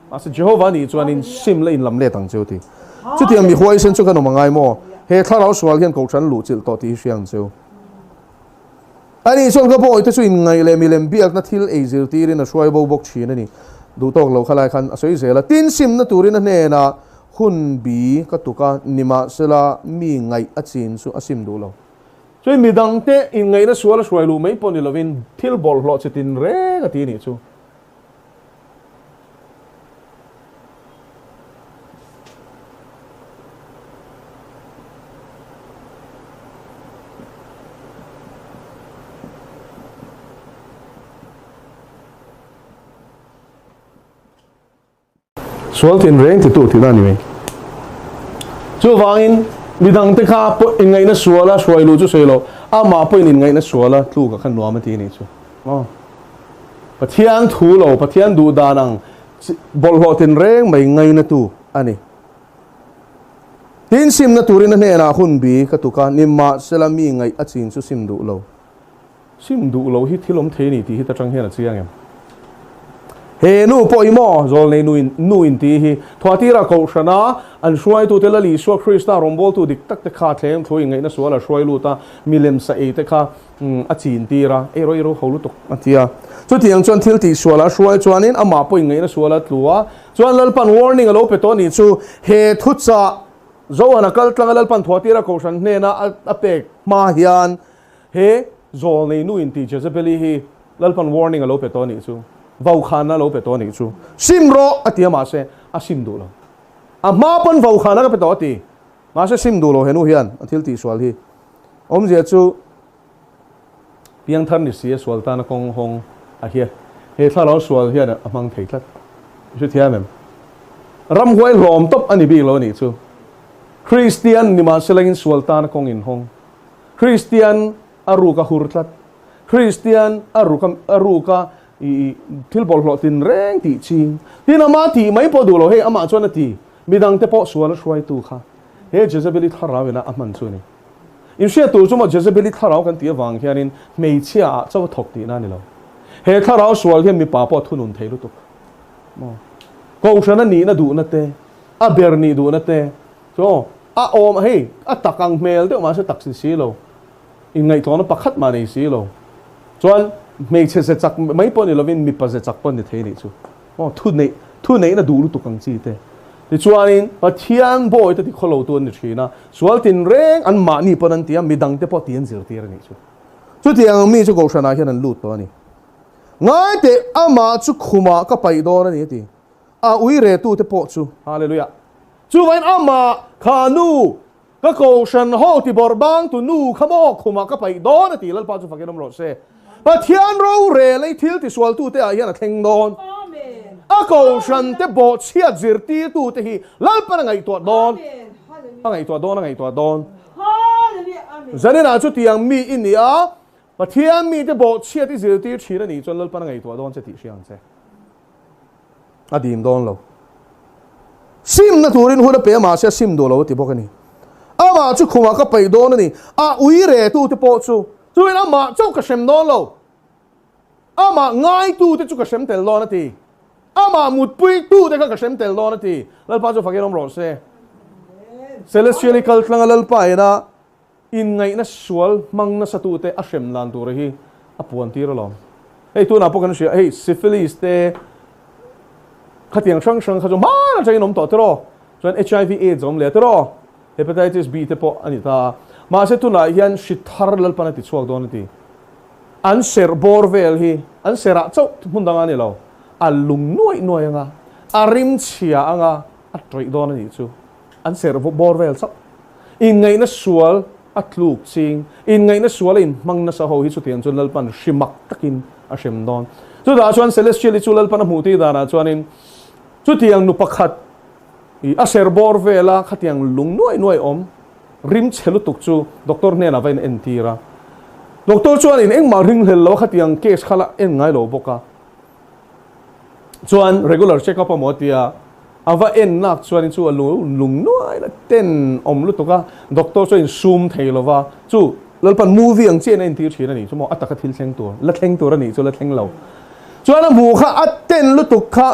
Mahse Jehovah nih chuanin sim la inlam let ang cheu ti. Chutiang mi huaisen chu kan awm a ngai maw? He thlarau sual hian kohhran luh chilh tawh tih hi hria ang cheu. Ani chuan ka bawihte chu inngaih leh milem biakna thil ei zirtirin a hruai bo bawk thin a ni. Duh tawk lo kha lai khan a sawi zel a, tin simna turin a hnenah hun bi ka tuk a, nimahsela mi ngaih a chin chu a sim duh lo. Chuan midangte inngaihna sual a hruai luh mai pawh ni lovin thil bawlhhlawh chi tin reng a ti nih chu. Sual tin reng titu tihna a ni mai. Chuvangin midangte kha pawh inngaihna suala hruai luh chu sawi loh, amah pawhin inngaihna suala tlukah khan nuam a ti a nih chu. Aw. Pathian thu lo, Pathian duh dan ang bawlhhlawh tin reng mai ngainatu a ni. Tin simna turin a hnenah hun bi ka tuk a, nimahsela mi ngaih a chin chu sim duh lo. Sim duh lo hi thil awm thei a ni tih hi ta tang hian a chiang em? He nu pawh hi maw Zawlnei nu in nu in tih hi Thuahtira Kohhrana an hruaitute Lal Isua Krista rawngbawltu dik tak te kha thleng thu inngaihna sual a hruai lut a, milem sa ei te kha a chin tir a, ei rawh ei rawh ho lutuk a ti a. Chutiang chuan thil tih sual a hruai chuanin amah pawh inngaihna sual a tlu a, chuan Lalpan warning a lo pe tawh a nih chu he thuchah Zohana kal tlanga Lalpan Thuahtira Kohhran hnena a pek hma hian He zawlnei nu in tih Jezebeli hi Lalpan warning a lo pe tawh a nih chu, vaukhana a lo pe tawh a nih chu. Sim rawh a ti a mahse a sim duh lo. A hma pawn vaukhana ka pe tawh a ti. Mahse sim duh lo he nu hian a thil tihsual hi. Awmzia chu piangthar ni si a sual tana kawng hawng a hia. He thlarau sual hian a hmang thei tlat. I hrethiam em? Ramhuai hlawm tawp a ni bik lo a nih chu. Kristian ni mahse langin sual tana kawng inhawng. Kristian a ruk a hur tlat. Kristian a ruk a a ruk a i thil bawlhhlawh tin reng tih ching. Tin ama tih mai pawh duh lo hei amah chuan a ti. Midangte pawh sual a hruaitu kha he Jezebeli thlarau ina a hman chu a ni. Inhriat tur chu maw Jezebeli thlarau kan tih avang hianin hmeichhia ah chauh a thawk tihna a ni lo. He thlarau sual hian mipa pawh a thunun thei lutuk. Maw? Kohhran a nihna duhna te, a ber nih duhna te, Chaw, a awm hei, a tak ang hmel deuh mahse tak si si lo, inngaihtlawhna pakhat mah nei si lo. Chuan hmeichhe ze chak mai pawh ni lovin mipa ze chak pawh ni thei a nih chu. Aw, thu neih, thu neihna duh lutuk ang chi te. Tichuanin Pathian bawi te ti khawlo tu an ni thin a, sual tinreng an mahni pawn an ti a, midangte pawh ti an zirtir a nih chu. Chutiang ang mi chu Kohhranah hian an lut tawh a ni. Ngai teh, amah chu khumah ka paih dawn a ni a ti. A ui retute pawh chu. Hallelujah. Chuvain amah kha nu, ka kohhran ho ti bawrh bang tu nu kha maw khumah ka paih dawn a ti, Lalpa chu fakin awm rawh se. Pathian rorel ei thil tisualtute ah hian a thleng dawn. A kohhran te bawhchhiat zirtirtute hi Lalpan a ngaihtuah dawn. A ngaihtuah dawn, a ngaihtuah dawn. Zaninah chutiang mi i ni a, Pathian mite bawhchhiat i zirtir thin a nih chuan Lalpan a ngaihtuah dawn che tih hria ang che. A dim dawn lo. Simna turin hun a pe a, mahse a sim duh lo a ti bawk a ni. Amah chu khumah ka paih dawn a ni. A ui retute pawh chu, chuin amah chauh ka hrem dawn lo. Amah ngaitute chu ka hrem tel dawn a ti. Amah mutpuitute kha ka hrem tel dawn a ti. Lalpa chu fakin awm rawh se. Celestial i kal tlanga Lalpa ina Inngaihna sual hmang nasatute a hrem dan tura hi a puan tir alawm. Hei tunah pawh kan hria, hei syphilis te khatiang hrang hrang kha chu hmaan atangin awm tawh tiraw? Chuan HIV AIDS a awm leh tiraw? Hepatitis B te pawh a ni ta a. Mahse tunah hian hri thar Lalpan a ti chhuak dawn a ti. An serh bawr vel hi an serh ah chauh hmun dangah a ni lo. A lung nuaih nuaih anga, a rim chhia anga a tawih dawn a nih chu. An serh bawr vel chauh. Inngaihna sual a tluk ching, inngaihna sual a inhmang nasa ho hi chutiang chuan Lalpan hri mak takin a hrem dawn. Chutah chuan Celestial hi chu Lalpan a hmuh tih danah chuanin chutiang nu pakhat i a ser bawr vela khatiang lung nuai nuai awm rim chhe lutuk chu doctor hnenah va in entir a. Doctor chuanin engmah ringhlel lo a khatiang case kha la en ngai lo bawk a. Chuan regular check up amaw tia a va en nak chuan chu a lung nuai la ten awm lutuk a, doctor chuan in sum thei lo va, chu Lalpan movie ang chiah in a entir thin a nih chu maw, a taka thil thleng tur la thleng tur a nih chu la thleng lo. Chuan a hmuh kha a ten lutuk kha.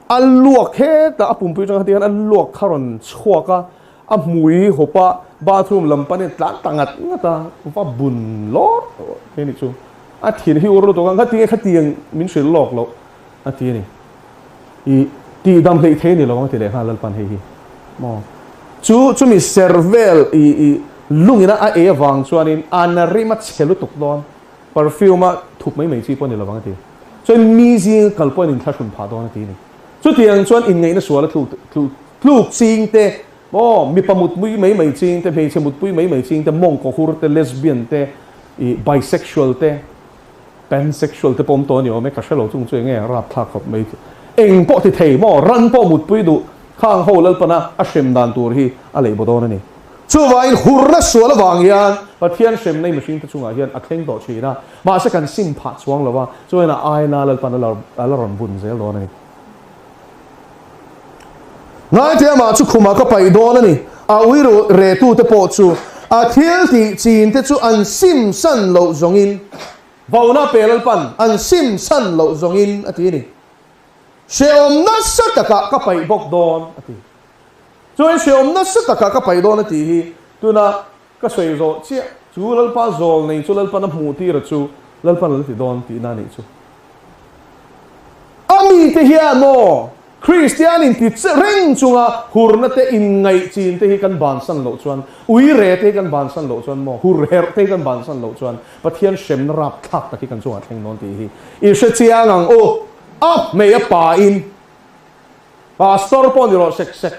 A luak hetah a pumpui atang kha ti hian a luak kha rawn chhuak a, a hmui hawp a, bathroom lam panin a tlan ta ngat ngat a, va bun lawr thei a nih chu. A thin hi ur lutuk a, ngatinge khatiang min hrilh lawk loh a ti a ni. I tihdam hleih thei a ni lo ang a ti leh nghal Lalpan hei hi maw. Chu chumi ser vel i i lungin a a ei avang chuanin a na rim a chhe lutuk dawn, perfume a thup mai mai chi pawh a ni lo ang a ti. Chuan mi zing kal pawh an inthlahrun phah dawn a ti a ni. Chutiang chuan inngaihna sual a tluk tluk tluk ching te maw mipa mutpui mai mai ching te, hmeichhe mutpui mai mai ching te, mawngkaw hur te, lesbian te, i bisexual te, Pansexual te pawh awm tawh a ni awm e, ka hre lo chung chu eng nge rapthlak khawp mai chu. Eng pawh ti thei maw, ran pawh mutpui duh khang ho Lalpana a hrem dan tur hi a lei baw dawn a ni. Chuvangin hurna sual avang hian Pathian hremna i mihringte chungah hian a thleng tawh thin a, mahse kan sim phah chuang lo a, chuan a aina Lalpan a la rawn bun zel dawn a ni. Ngaite amah chu khumah ka paih dawn a ni, a ui retute pawh chu a thil tih chinte chu an sim san loh zawngin, Vauna pe Lalpan an sim san loh zawngin a ti a ni. Hrehawm nasa takah ka paih bawk dawn a ti. Chuan hrehawm nasa takah ka paih dawn a tih hi tuna ka sawi zawh chiah chu Lalpa zawl nei chu Lalpan a hmuh tir a chu Lalpan a la ti dawn tihna a nih chu. A mite hian maw Kristian inti reng chunga hurna te inngaih chin te hi kan bansan loh chuan, uire te hi kan bansan loh chuan maw hur herh te hi kan bansan loh chuan Pathian hremna rapthlak tak hi kan chungah thleng dawn tih hi i hre chiang ang u. A hmei a pain Pastor pawh ni rawh sek sek,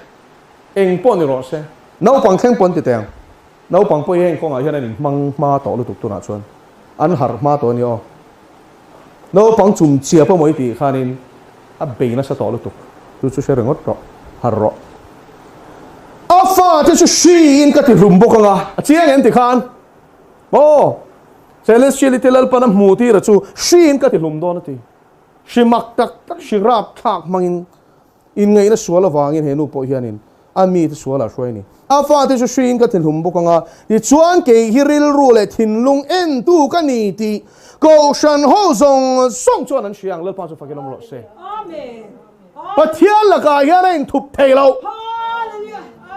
eng pawh ni rawh se. Naupang thleng pawh an ti teh ang. Naupang pawh hi heng kawngah hian an inhmang hma tawh lutuk tunah chuan an harh hma tawh a ni aw. Naupang chum chia pawh maw i tih khanin a bei nasa tawh lutuk. Chu chu hre ringawt rawh, harh rawh. A fate chu hriin ka ti hlum bawk ang a, a chiang em ti khan? Aw, Celestiality Lalpan a hmuh tira chu hriin ka ti hlum dawn a ti. Hri mak tak tak, hri rapthlak hmangin Inngaihna sual avangin he nu pawh hianin a mite sualah a hruai a ni. A fate chu hriin ka thinhlum bawk ang a, tichuan kei hi rilru leh thinlung entu ka ni tih Kohhran ho zawng zawng chuan an hria ang, Lalpa chu fakin awm rawh se. Pathian lakah hian a inthup thei lo.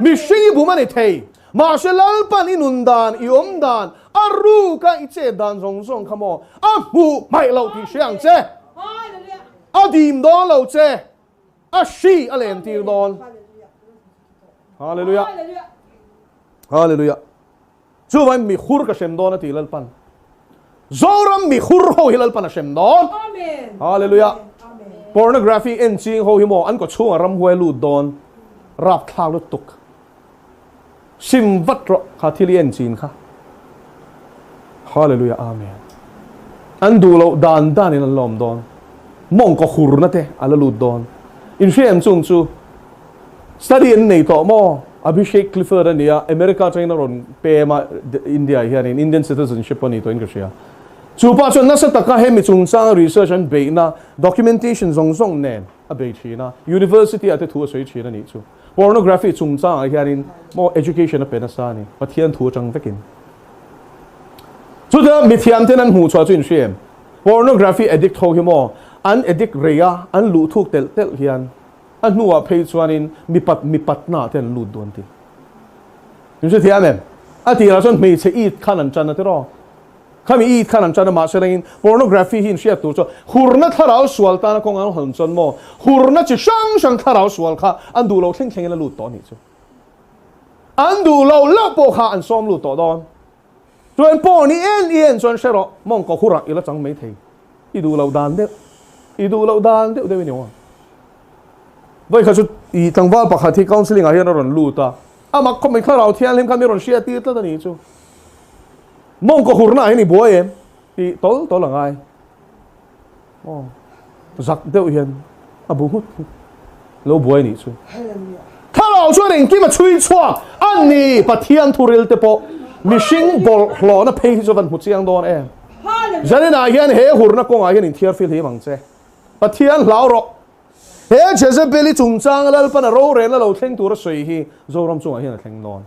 Mihring i bum a ni thei. Mahse Lalpan i nun dan, i awm dan, a ruka i chet dan zawng zawng kha maw a hmuh hmaih loh tih hria ang che. A dim dawn lo che. A hri a len tir dawn. Hallelujah. Hallelujah. Chuvain mi hur ka hrem dawn a ti Lalpan. Zoram mi hur ho hi Lalpan a hrem dawn. Hallelujah. Pornography en ching ho hi maw an kawchhunga ramhuai lut dawn. Rapthlak lutuk. Sim vat rawh kha thil i en chin kha. Hallelujah Amen. An duh loh dan dan in an lawm dawn. Mawngkaw hurna te a la lut dawn. In hria em chung chu study an nei tawh maw? Abhishek Clifford a nia, America atangin a rawn pem a India ah hianin Indian citizenship a ni tawhin ka hria. Chu pa chuan nasa taka hemi chungchanga research an beihna documentation zawng zawng nen a bei thin a, university ah te thu a sawi thin a nih chu. Pornography chungchangah hianin maw education a pe nasa a ni, Pathian thu atang vekin. Chutia mithiam ten an hmuh chhuah chu in hria em? Pornography addict ho hi maw an addict rei a, an luh thuk telh telh hian a hnuah phei chuanin mipat mipatna ah te an lut dawn ti. In hrethiam em? A tirah chuan hmeichhe it khan an tan a tiraw? Khami it khan an tan a, mahse rengin pornography hi in hriat tur chu hurna thlarau sual tana kawng an hawn chuan maw hurna chi hrang hrang thlarau sual kha an duh loh thleng thlengin a lut tawh a nih chu. An duh loh loh pawh kha an sawm lut tawh dawn. Chuan porn i en i en chuan hre rawh, mawngkaw hurah i la chang mai thei. I duh loh dan deuh, i duh loh dan deuh deuh i ni awm. Vawikhat chu i tlangval pakhat hi counselling ah hian a rawn lut a, a mak khawp mai thlarau thianghlim kha mi rawn hriat tir tlat a nih chu. Mawngkaw hurna ah hian i buai em? Tih tawl tawl a ngai. Aw, zak deuh hian a bu nghut nghut. Lo buai nih chu. Thlarau chuan engkim a chhui chhuak a ni, Pathian thuril te pawh mihring bawlhhlawhna phei hi chu van hmu chiang dawn em. Zaninah hian he hurna kawngah hian inthiar fil him ang che. Pathian hlau rawh. He Jezebeli chungchanga Lalpan a rorelna lo thleng tur a sawi hi Zoram chungah hian a thleng dawn.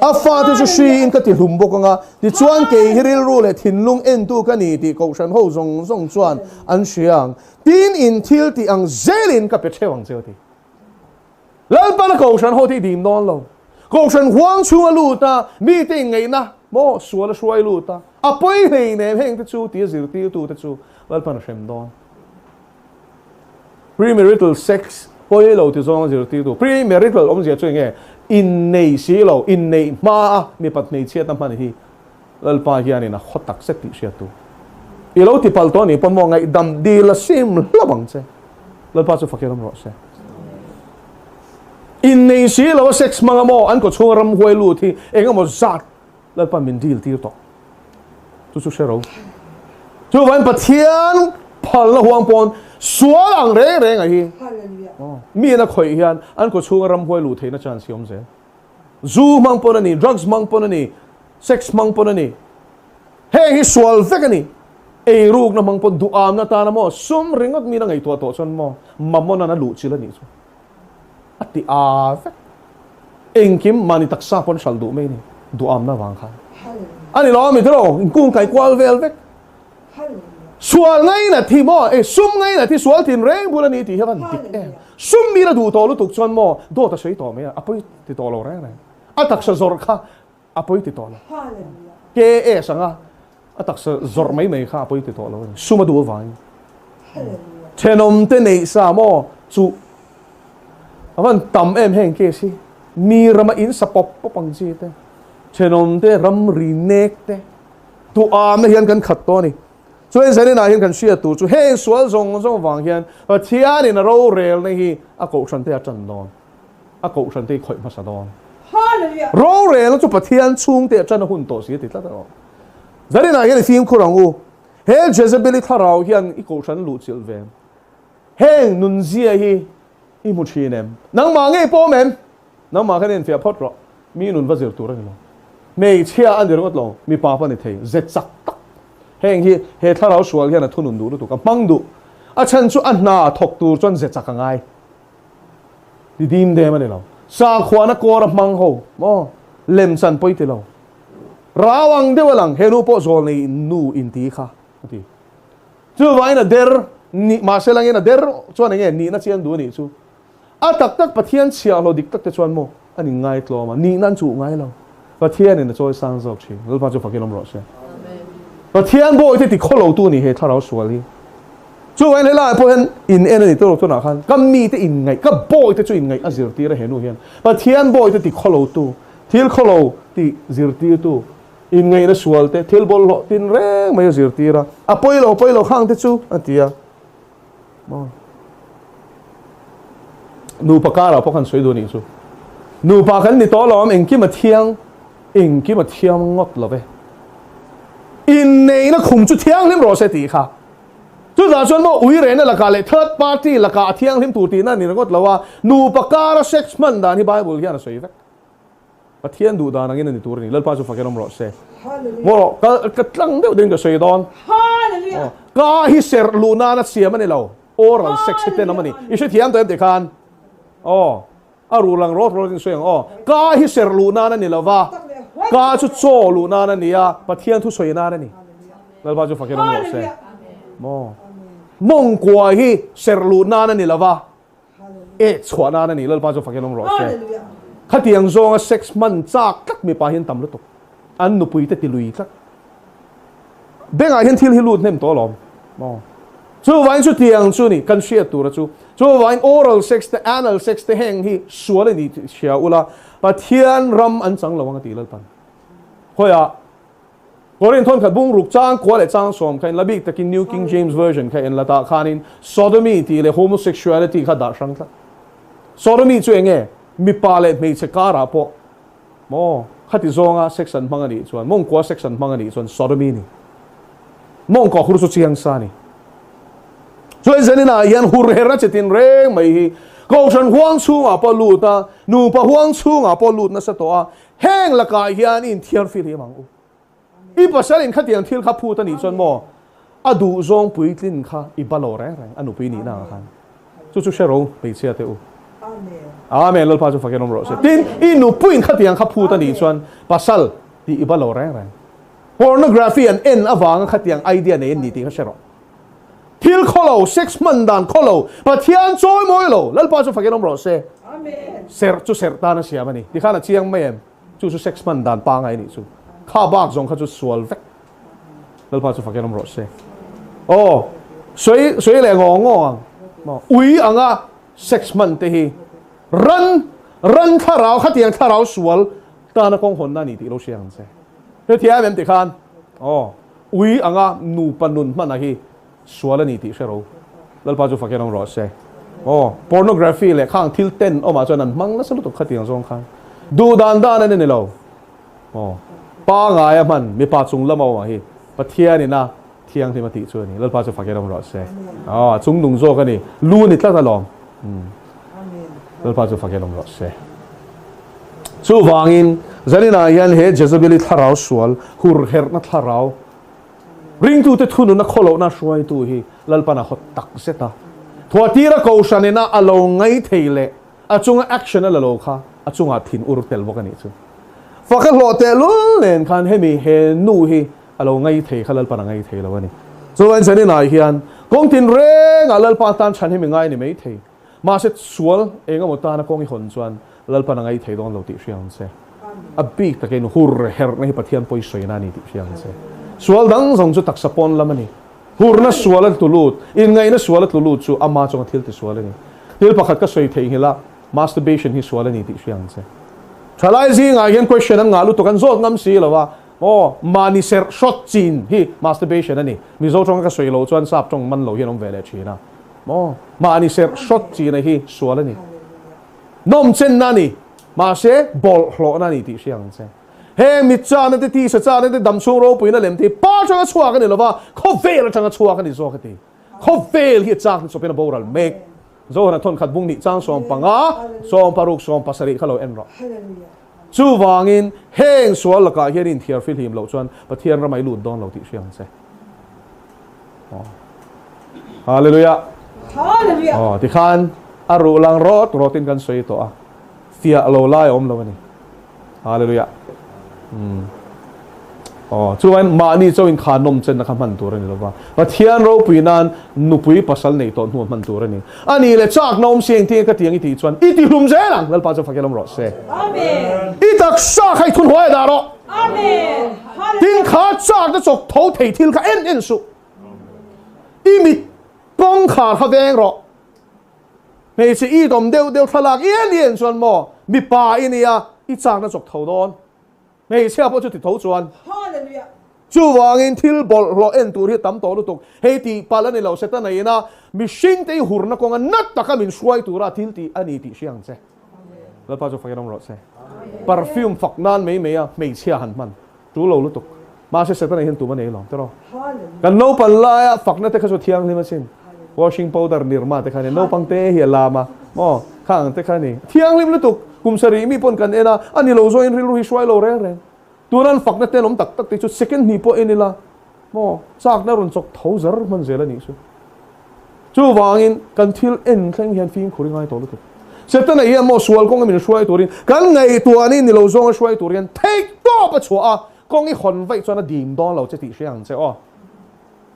A fate chu hriin ka ti hlum bawk ang a, tichuan kei hi rilru leh thinlung entu ka ni tih kohhran ho zawng zawng chuan an hria ang. Tin, in thil tih ang zelin ka pe theuh ang che u ti. Lalpana kohhran ho te i dim dawn lo. Kohhran huang chhunga lut a, mite inngaihna maw sual a hruai lut a, a pawi hleinem heng te chu tia zirtirtu te chu Lalpan a hrem dawn. Premarital sex pawi lo ti zawnga zirtirtu. Premarital awmzia chu enge? Innei si lo, inneih hma a mipat hmeichhiatna hman hi Lalpa hianin a khaw tak zet tih hriat tur. I lo ti pal tawh a nih pawn maw ngaihdam dil a sim hlauh ang che. Lalpa chu fakir awm rawh se. Innei si lo a sex hmanga maw an kawchhunga ramhuai lut hi eng emaw zat Lalpa min dil tir tawh. Chu chu hre ro. Chuvangin Pathian phalna huang pawn sual ang reng reng a hi mi in a khawih hian an kawchhunga ramhuai luh theihna chance hi awm zel. Zu hmang pawn a ni, drugs hmang pawn a ni, sex hmang pawn a ni. Heng hi sual vek a ni. Eirukna hmang pawn duhamna tana maw sum ringawt min a ngaihtuah tawh chuan maw Mammona'n a luh chilh a nih chu a ti a vek. Engkim mahni taksa pawn hralh duh mai a ni duhamna vang khan. A ni lo a mi tiraw inkung kai kual vel vek. Sual ngainat hi maw, eh sum ngainat hi sual tin reng bul a ni tih hi a van dik em. Sum mila duh tawh lutuk chuan maw dawt a sawi tawh mai a, a pawi ti tawh lo reng reng. A taksa zawrh kha a pawi ti tawh lo. KS anga a taksa zawrh mai mai kha a pawi ti tawh lo a ni. Sum a duh avangin. Thenawm te neih sa maw chu a van tam em heng case hi. Mi rama in sa pawp pawp ang chi te, thenawm te ramri nek te, Tuamna hian kan khat tawh a ni. Chuan zaninah hian kan hriat tur chu heng sual zawng zawng vang hian Pathianin a rorelna hi a kohhran te a tan dawn. A kohhran te hi khawih hmasa dawn. Rorelna chu Pathian chhungte a tan a hun tawh si a ti tlat a rawh. Zaninah hian i fimkhur ang u. He Jezebeli thlarau hian i kohhran luhchilh ve. Heng nunzia hi i hmu thin em? Nangmah ngei pawh awm em? Nangmah khan enfiah phawt rawh. Mi nun va zir tur a ni lo. Hmeichhia a ni ringawt lo, mipa pawh a ni thei. Ze chak tak. Heng hi he thlarau sual hian a thunun duh lutuk, a hmang duh. A chhan chu a hna thawk tur chuan ze chak a ngai. Ti dim dem a ni lo. Sakhuana kawr a hmang ho maw? Lem chan pawi ti lo. Rau ang deuh a lang, he nu pawh zawl nei nu inti kha a ti. Chuvangin a der nih, mahse langin a der chuan enge nihna chiang duh a nih chu. A tak tak Pathian chhiahhlawh dik tak te chuan maw an in ngaitlawm a, nihna an chuh ngai lo. Pathianin a chawi sang zawk thin. Lalpa chu fakin awm rawh se. Pathian bawi te ti khaw lo tu ni he thlarau sual hi. Chuvangin helaiah pawh hian in en a ni tawh tunah khan ka mite in ngaih, ka bawi te chu in ngaih a zirtir a he nu hian. Pathian bawi te ti khaw lo tu, thil khaw lo ti zirtir tu, in ngaihna sual te, thil bawlhhlawh tin reng mai a zirtir a. A pawi lo, pawi lo khang te chu a ti a. Maw? Nupa karah pawh kan sawi duh anih chu. Nupa kan ni tawh lo am engkim a thiang, engkim a thiang ngawt lo ve. Inneihna khum chu thianghlim rawh se tih kha. Chutah chuan maw ui rehna lakah leh third party lakah a thianghlim tur tihna a ni ringawt lo a, nupa kara sex hman dan hi Bible hian a sawi vek. Pathian duh dan angin a ni tur a ni. Lalpa chu fakin awm rawh se. Maw rawh, ka ka tlang deuh deuhin ka sawi dawn. Ka hi serh luh nana siam a ni lo. Oral sex hi tenawm a ni. I hrethiam tawh em tih khan? Aw, a ruh lang rawt rawt in sawi ang aw. Ka hi serh luh nan a ni lo va, ka chu chaw luh nan a ni a, Pathian thu sawi nan a ni. Lalpa chu fakin awm rawh se. Maw, mawngkua hi serh luh nan a ni lo va, Eh chhuah nan a ni Lalpa chu fakin awm rawh se. Khatiang zawnga sex hman chak tlat mipa hian tam lutuk. An nupui te ti lui tlat. Bengah hian thil hi lut hnem tawh alawm. Maw. Chuvangin chutiang chu ni kan hriat tura chu. Chuvangin oral sex te anal sex te heng hi sual a ni tih hria ula Pathian ram an chang lo ang a ti Lalpan. Khawiah Korin thawnkhat bungruk chang kua leh chang sawm kha in la bik takin New King James Version kha en la tah khanin sodomy tih leh homosexuality kha dah hrang tlat. Sodomy chu enge? Mipa leh hmeichhe karah pawh maw khati zawnga sex an hmang a nih chuan, mawngkua sex an hmang a nih chuan sodomy ni. Mawngkua hur chu chiang sa ni. Chuan zaninah hian hur herna chi tin reng mai hi Kohhran huang chhungah pawh lut a, nupa huang chhungah pawh lut nasa tawh a, Heng lakah hian i inthiar fihlim ang u. I pasal in khatiang thil kha phut a nih chuan maw a duhzawng puitlin kha i ba lo reng reng a nupui nihna ah khan. Chu chu hre ro hmeichhia te u. Amen. Lalpa chu fakin awm rawh se. Tin, i nupuiin khatiang kha phut a nih chuan pasal tih i ba lo reng reng. Pornography an en avanga khatiang idea nei an ni tih kha hre rawh. Thil khaw lo, sex hman dan khaw lo, Pathian chawi mawi lo, Lalpa chu fakin awm rawh se. Serh chu serh tan a siam a ni. Tikhan a chiang mai em? Chu chu sex hman dan pangai a nih chu. Kha bak zawng kha chu sual vek. Lalpa chu fakin awm rawh se. Aw, sawi sawi leh ngaw ngaw ang. Ui anga sex hman te hi ran ran thlarau khatiang thlarau sual tana kawng hawnna a ni tih lo hria ang che. Hrethiam em tikhan? Aw, ui anga nupa nun hmana hi sual a ni tih hre ro. Lalpa chu fakin awm rawh se. Aw, pornography leh khang thil ten awmah chuan an hmang nasa lutuk khatiang zawng khan. Duh dan dan a ni lo. Aw, pangaia hman mipa chung lama awmah hi Pathianin a thianghlim a tih chu a ni. Lalpa chu fakin awm rawh se. Aw, a chung nung zawk a ni. Lu a ni tlat alawm. Lalpa chu fakin awm rawh se. Chuvangin, zaninah hian he Jezebeli thlarau sual, hurherhna thlarau, ringtute thununa khawlohna hruaitu hi Lalpan a hawt tak zet a. Thuatira Kohhranina a lo ngaithei leh a chunga action a la lo kha a chungah thin ur tel bawk a nih chu. Fak a hlawh tehlul nen khan hemi he nu hi a lo ngaithei kha Lalpan a ngaithei lo a ni. Chuvangin zaninah hian kawng tinrengah Lalpa tan chhan hi mi ngai ni maithei. Mahse sual eng emaw tana kawng i hawn chuan Lalpan a ngaithei dawn lo tih hria ang che. A bik takin hur herhna hi Pathian pawi sawina a ni tih hria ang che. Sual dang zawng chu taksa pawn lam a ni. Hurna sual a tlu lut, inngaihna sual a tlu lut chu ama chunga thil ti sual a ni. Thil pakhat ka sawi theihnghilh a, masturbation hi sual a ni tih hria ang che. Thalai zingah hian question an ngah lutuk, an zawt ngam si lo a, aw, mahni serh hrawt chin hi masturbation a ni. Mizo tawnga ka sawi loh chuan sap tawng man lo hian awm ve leh thin a. Maw? Mahni serh hrawt china hi sual a ni. Nawmchenna a ni. Mahse, bawlhhlawhna a ni tih hria ang che. Heng mit chana te, tisa chana te, damchhung ropuina lem te hi pa atanga chhuak a ni lova, khawvel atanga chhuak a ni zawk a ti. Khawvel hi a chak ni chawpin a boral mek. Zohana thawnkhat bung nih chang 15, 60, 70 kha lo en rawh. Chuvangin, heng sual lakah hian inthiar fihlim loh chuan Pathian ramah i lut dawn lo tih hria ang che. Hallelujah. Hallelujah. Aw, tikhan a ruh lang rawt rawtin kan sawi tawh a. Fiah lo lai a awm lo a ni. Hallelujah. Hmm. Aw, chuan mahni chauhin kha nawm chenna kha hman tur a ni lova. Pathian ropui nan nupui pasal nei tawh hnu hman tur a ni. A ni le chak na awm si engtin ka tiang i tih chuan i ti hlum zel ang. Lalpa chu fakel awm rawh se. Amen. I taksa kha i thunhuai dah rawh. Amen. Tin kha chak na chawk tho thei thil kha en en suh. I mit kawngkhar kha veng rawh. Hmeichhe i dawm deuh deuh thlalak i en i en chuan maw mipa i nia i chak na chawk tho dawn. Hmeichhia pawh chu ti tho chuan. Hallelujah. Chuvangin thil bawlhhlawh en tur hi a tam tawh lutuk. Hei tih palh a ni lo, Setana ina mihringte i hurna kawnga na taka min hruai tura thil tih a ni tih hria ang che. Lalpa chu fakin awm rawh se. Perfume fak nan mai mai a hmeichhia han hman tul lo lutuk. Mahse Setana hian tum a nei lo tiraw. Kan naupan laia fakna te kha chu thianghlim asin. Washing powder nirma te kha ni naupang te hi a lam a maw kha ang te kha ni. Thianghlim lutuk kum sarih mi pawn kan en a, a ni lo zawhin rilru hi hruai lo reng reng. Tuna an fakna te an awm tak tak te chu second hnih pawh en ila maw chakna rawn chawk tho zar hman zel a nih chu. Chuvangin kan thil en thleng hian fimkhur i ngai tawh lutuk. Setana hian maw sual kawnga min hruai turin kan ngaihtuahni ni lo zawnga hruai tur hian theih tawp a chhuah a, kawng i hawn vaih chuan a dim dawn lo che tih hria ang che aw.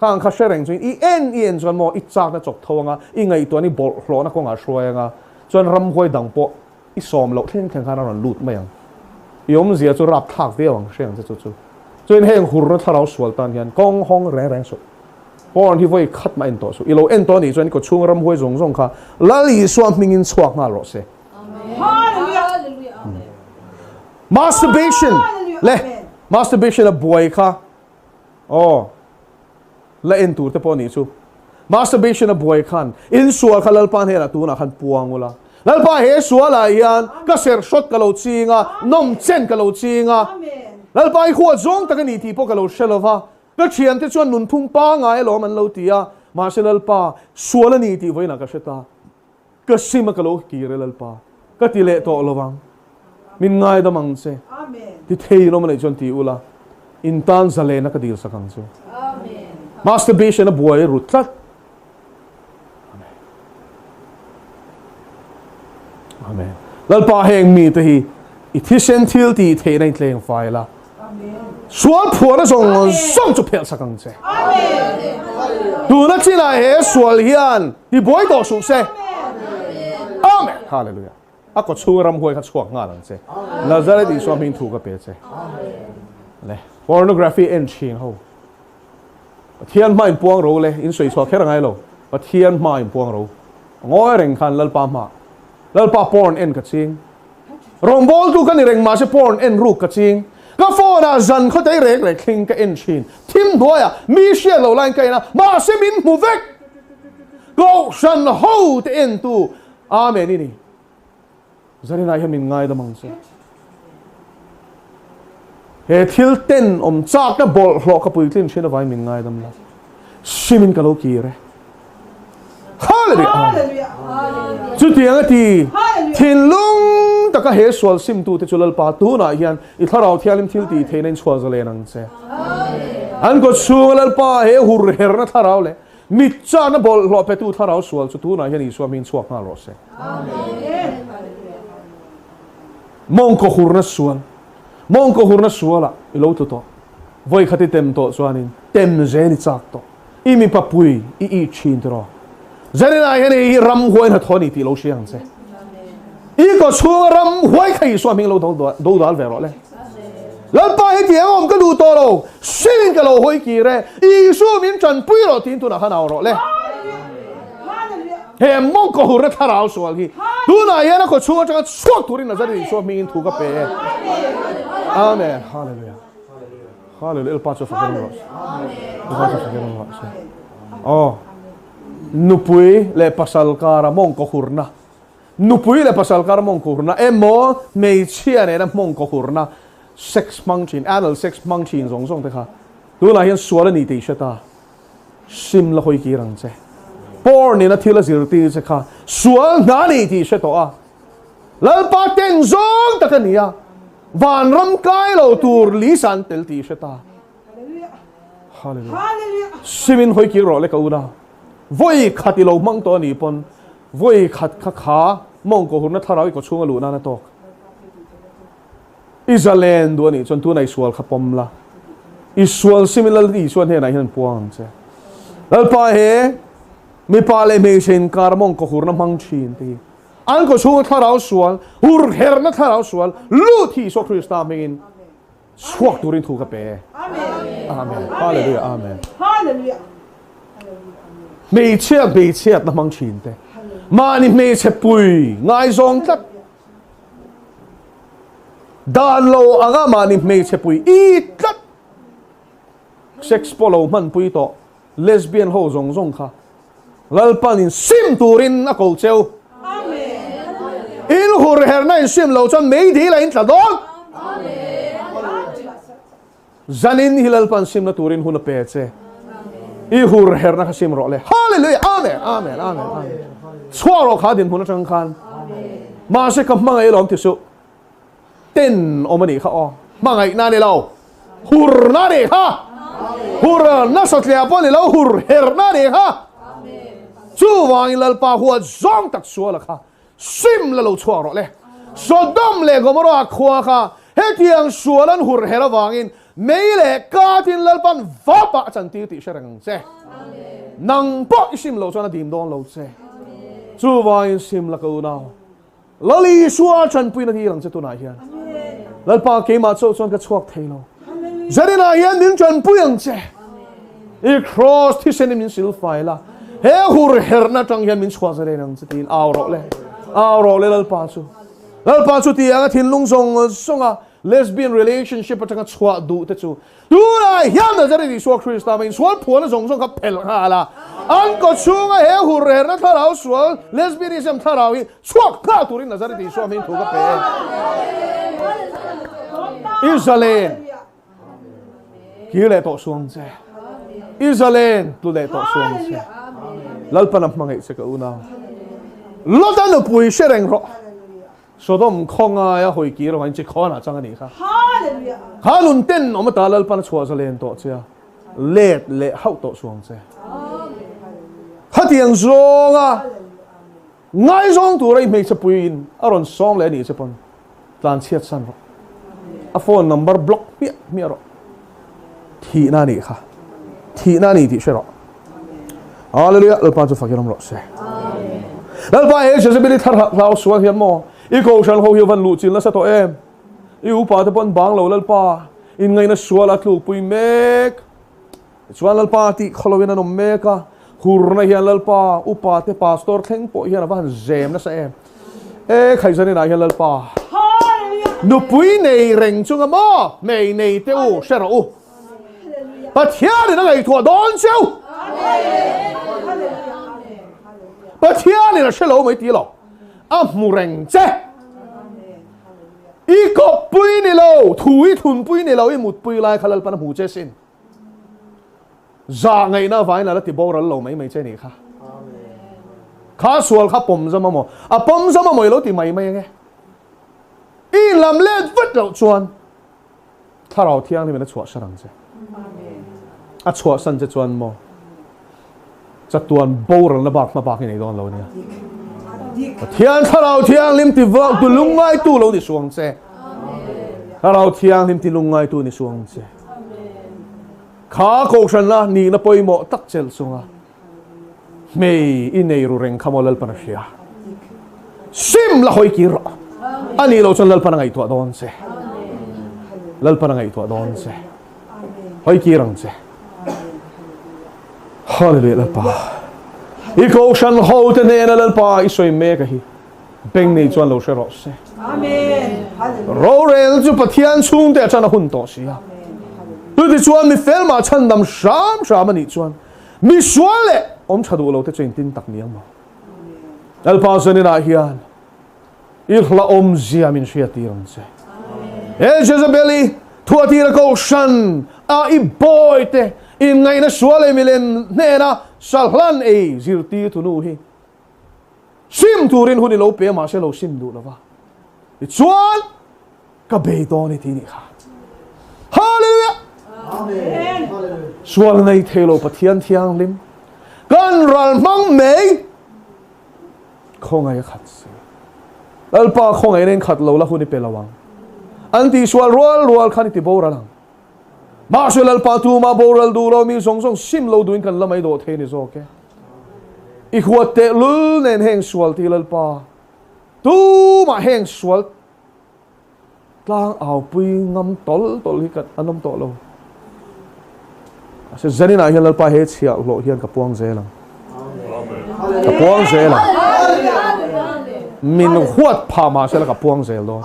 Khang kha hre reng chuin i en i en chuan maw i chakna chawk tho anga i ngaihtuahni bawlhhlawhna kawngah hruai anga chuan ramhuai dang pawh I sawm loh thleng thleng khan a rawn lut mai ang. I awmzia chu rap thlak viau ang hre ang che chu chu. Chuan heng hurna thlarau sual tan hian kawng hawng reng reng suh. Porn hi vawi khat mah en tawh suh. I lo en tawh anih chuan i kawchhung ramhuai zawng zawng kha Lal Isua hmingin chhuak nghal rawh se. Masturbation leh masturbation a buai kha aw. La en tur te pawh nih chu. Masturbation a buai khan in sual kha Lalpa hnenah tunah khan puang ula. Lalpa he sualah hian ka serh hrawt ka lo ching a, nawm chen ka lo ching a. Lalpa i huat zawng tak a ni tih pawh ka lo hre lo va. Ka thiante chuan nunphung pangai alawm an lo ti a, mahse Lalpa sual a ni tih vawiinah ka hre ta. Ka sim a ka lo kir e Lalpa, ka ti leh tawh lo vang. Min ngaidam ang che. Ti thei in awm a neih chuan ti ula, in tan zalena ka dil sak ang chu. Masturbation a buai ru tlat. Lalpa heng mite hi i thisen thil tih theihna in tleng fai la. Sual phuahna zawng zawng chu phelh sak ang che. Tuna chinah he sual hian tibuai tawh suh se. Amen. Hallelujah. A kaw chhunga ramhuai kha chhuak nghal ang che. Nazareth Isua hming thu ka pe che. Le pornography en thin ho. Pathian hma in puang ro le in sawi chhuah kher angai lo. Pathian hma in puang ro. Ngawi reng khan Lalpa hma. Lalpa porn en ka ching. Rawngbawltu ka ni reng mahse porn en ruk ka ching. Ka phone ah zan khawtei rek rek thling ka en thin. Thim hnuaiah mi hriat lo laiin ka en a, mahse min hmu vek. Kohhran ho te entu Amen i ni. Zarinah hian min ngaidam ang che. He thil ten awm chakna bawlhhlawh ka puitlin thin avangin min ngaidam la. Simin ka lo kir e. Hallelujah! Chutiang a ti, thinlung taka he sual simtute chu Lalpa tunah hian i Thlarau Thianghlim thil tih theihna in chhuah zalen ang che. An kawt chhunga Lalpa he hurherna thlarau leh mit chakna bawlhhlawh petu thlarau sual chu tunah hian Isua hming chhuak nghal rawh se. Mawngkaw hurna sual, Mawngkaw hurna sualah i lo tlu tawh. Vawi khat i tem tawh chuanin tem zel i chak tawh. I mipa pui i it thin tiraw? Zaninah hian hei hi ramhuai hnathawh a ni tih lo hria ang che. I kaw chhunga ramhuai kha Isua hming lo dodal ve rawh le. Lalpa hi tiang awm ka duh tawh lo, sin ka lo hawi kir e, Isu min tanpui rawh tiin tunah khan au rawh le. He mawngkaw hurna thlarau sual hi tunah hian a kaw chhung atanga chhuak turin Nazareth Isua hmingin thu ka pe e. Amen. Hallelujah. Hallelujah. Lalpa chu fakin rawh se. Lalpa chu fakin rawh se. Oh. Nupui leh pasal kara mawngkaw hurna. Nupui leh pasal kara mawngkaw hurna emaw hmeichhia nena mawngkaw hurna sex hmang thin, anal sex hmang thin zawng zawng te kha tunah hian sual a ni tih i hre ta. Sim la hawi kir ang che. Porn in a thil a zirtir che kha sual hna ni tih i hre tawh a. Lalpa ten zawng tak a ni a, vanram kai lo tur Lisa an tel tih i hre ta. Hallelujah. Simin hawi kir rawh le ka una. Vawi khat i lo hmang tawh a nih pawn vawi khat kha kha mawngkaw hurna thlarau i kaw chhunga luh nan a tawk. I zalen duh a nih chuan tuna i sual kha pawm la. I sual simin Lal Isua hnenah hian an puang ang che. Lalpa he mipa leh hmeichhe inkar mawngkaw hurna hmang thin te hi An kaw chhunga thlarau sual, hurherna thlarau sual, lut hi Isua Krista hmingin chhuak turin thu ka pe e. Amen. Hallelujah. Amen. Hmeichhia hmeichhiatna hmang thin te, mahni hmeichhe pui ngaizawng tlat, dan lo anga mahni hmeichhe pui i tlat, sex pawh lo hmanpui tawh, lesbian ho zawng zawng kha Lalpan in sim turin a ko cheu. In hurherna in sim lo chuan meidil a in tla dawn. Zanin hi Lalpan simna turin hun a pe che. I hurherna kha sim rawh le. Hallelujah! Amen! Amen! Amen! Amen! Chhuak rawh kha dinhmun atang khan. Mahse ka hmangaih lawm ti suh. Ten awm a nih kha aw. Hmangaihna a ni lo. Hurna a nih kha. Hur nasa tliah pawh a ni lo, hur herna a nih kha. Chuvangin Lalpa huat zawng tak suala kha sim la lo chhuak rawh le. Sodom leh Gomorrah khua kha hetiang sual an hur her avangin mei leh katin Lalpan vapah a chantir tih hre reng ang che. Nang pawh i sim loh chuan a dim dawn lo che. Chuvangin sim la ka unau. Lal Isua tanpuina dil ang che tunah hian. Lalpa keimah chauh chuan ka chhuak thei lo. Zaninah hian min tanpui ang che. I cross thisen in min silfai la. He hur herna atang hian min chhuah zalen ang che tiin au rawh le. Au rawh le Lalpa chu. Lalpa chu ti anga thinlung zawng zawnga lesbian relationship atanga chhuah duh te chu Tunah hian Nazareth Isua Krista hmangin sual phuahna zawng zawng kha phelh nghal a, an kaw chhunga he hurherna thlarau sual, lesbianism thlarau hi chhuak nghal turin Nazareth Isua hming thu ka pe e. I zalen kir leh tawh suang che. I zalen tlu leh tawh suang che. Lalpan a hmangaih che ka unau. Lota nupui hre reng rawh. Sodom khawngaia hawi kir avangin chi khawnah chang a nih kha. Kha nun ten awm ata Lalpan a chhuah zalen tawh che a, let leh hauh tawh suang che. Khatiang zawnga. Ngaizawng tura i hmeichhe puiin a rawn sawm leh a nih che pawn tlanchhiat san rawh. A phone number block hmiah hmiah rawh. Thihna a nih kha. Thihna a ni tih hre rawh. Hallelujah! Lalpa chu fakin awm rawh se. Lalpa he Jezebeli thar hlau sual hian maw i kohhran ho hi van luh chil nasa tawh em? I upa te pawn bang lo Lalpa inngaihna sual a tlukpui mek. Tichuan Lalpa tih khawlo in an awm mek a, hurna hian Lalpa upa te pastor thleng pawh hian a va han zem nasa em. E Khaizanin ah hian Lalpa nupui nei reng chunga maw hmei nei te u hre rawh u. Pathianin a ngaihtuah dawn cheu. Pathianin a hre lo mai ti lo. A hmu reng che. I kawppui ni lo, thu i thunpui ni lo, i mutpui lai kha Lalpan a hmu che sin. Zah ngaihna avangin a la ti boral lo mai mai che nih kha. Kha sual kha pawm zam a maw? A pawm zam a maw i lo ti mai mai ange. I inlam let vat loh chuan Thlarau Thianghlimin a chhuahsan ang che. A chhuahsan che chuan maw chatuan boralna bak hma bak i nei dawn lo nia. Pathian Thlarau Thianghlim ti vak tu lungngaitu lo ni suang che. Thlarau Thianghlim ti lungngaitu ni suang che. Kha kohhranna nihna pawimawh tak chelh chunga hmei i nei ru reng kha maw Lalpan a hria. Sim la hawi kir rawh. A nih loh chuan Lalpan a ngaihtuah dawn che. Lalpan a ngaihtuah dawn che. Hawi kir ang che. Hallelujah Lalpa. I kohhran ho te hnena Lalpa i sawi mek a hi. Beng nei chuan lo hre rawh se. Rorel chu Pathian chhungte atana hun tawh si a. Chuti chuan mi fel mah chhandam hram hram a nih chuan mi sual leh awm tha duh lo te chu engtin tak ni ang maw? Lalpa zaninah hian i hlauhawmzia min hriattir ang che. He Jezebeli thuatira kohhran a i bawite inngaihna sual leh milem hnena sahlan ei zirtirtu nu hi Sim turin hun i lo pe a mahse lo sim duh lova. Tichuan ka bei dawn i ti nih kha. Hallelujah! Amen. Sual nei thei lo Pathian thianghlim kan ral hmang mai khawngaih a khat si. Lalpa khawngaih in khat lo la hun i pe lo ang. An tih sual rual rual khan i ti boral ang. Mahse Lalpa tuma boral duh lo mi zawng zawng sim lo duhin kan la mai dawh thei a ni zawk e. I huat tehlul nen heng sual ti Lalpa tumah heng sual tlang aupui ngam tawl tawl hi kan an awm tawh lo. Mahse zaninah hian Lalpa he chhiahhlawh hian ka puang zel ang. Ka puang zel ang. Min huat phah mahse la ka puang zel dawn.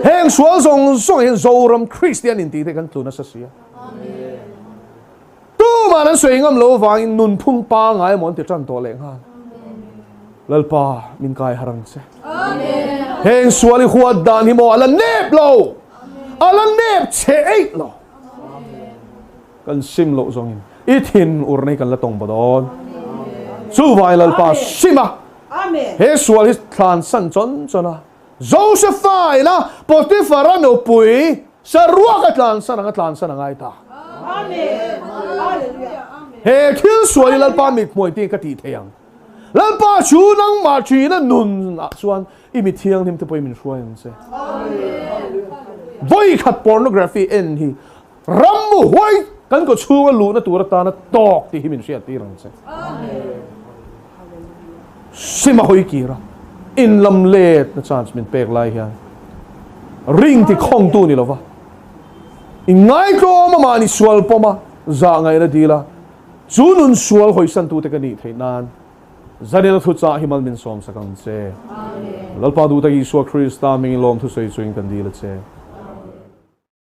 Heng sual zawng zawng hian Zoram Kristian intih te kan tlu nasa si a. Tuman an sawi ngam lo avangin nunphung pangai emaw an ti tan tawh leh nghal. Lalpa min kai har ang che. Heng sual i huat dan hi maw a la nep lo. A la nep che eih lo. Kan sim loh zawngin i thin urna hi kan la tawng baw dawn. Chuvangin Lalpa sim a, he sual hi thlan san chawn chawn a, Josepha ina Potiphara nupui saruak a tlan san ang a tlan san a ngai ta. He thil sual hi Lalpa mithmuai tiin ka tih thei ang. Lalpa chu nangmah ṭhina nun ah chuan i mi thianghlim te pawhin min hruai ang che. Vawikhat pornography en hi Rammu huai kan kaw chhunga luhna tur atana tawk tih hi min hriattir ang che. Sima hawi kira in lam letna chance min pek lai hian ring ti khawngtu ni lova in ngaitlawm a mahni sual pawma zah ngaihna dila chu nun sual hawisantute ka nih theih nan Zanina thuchah hi mal min sawmsak ang che. Lalpa duhtak Isua Krista hmingin lawmthu sawi chuin kan dil a che.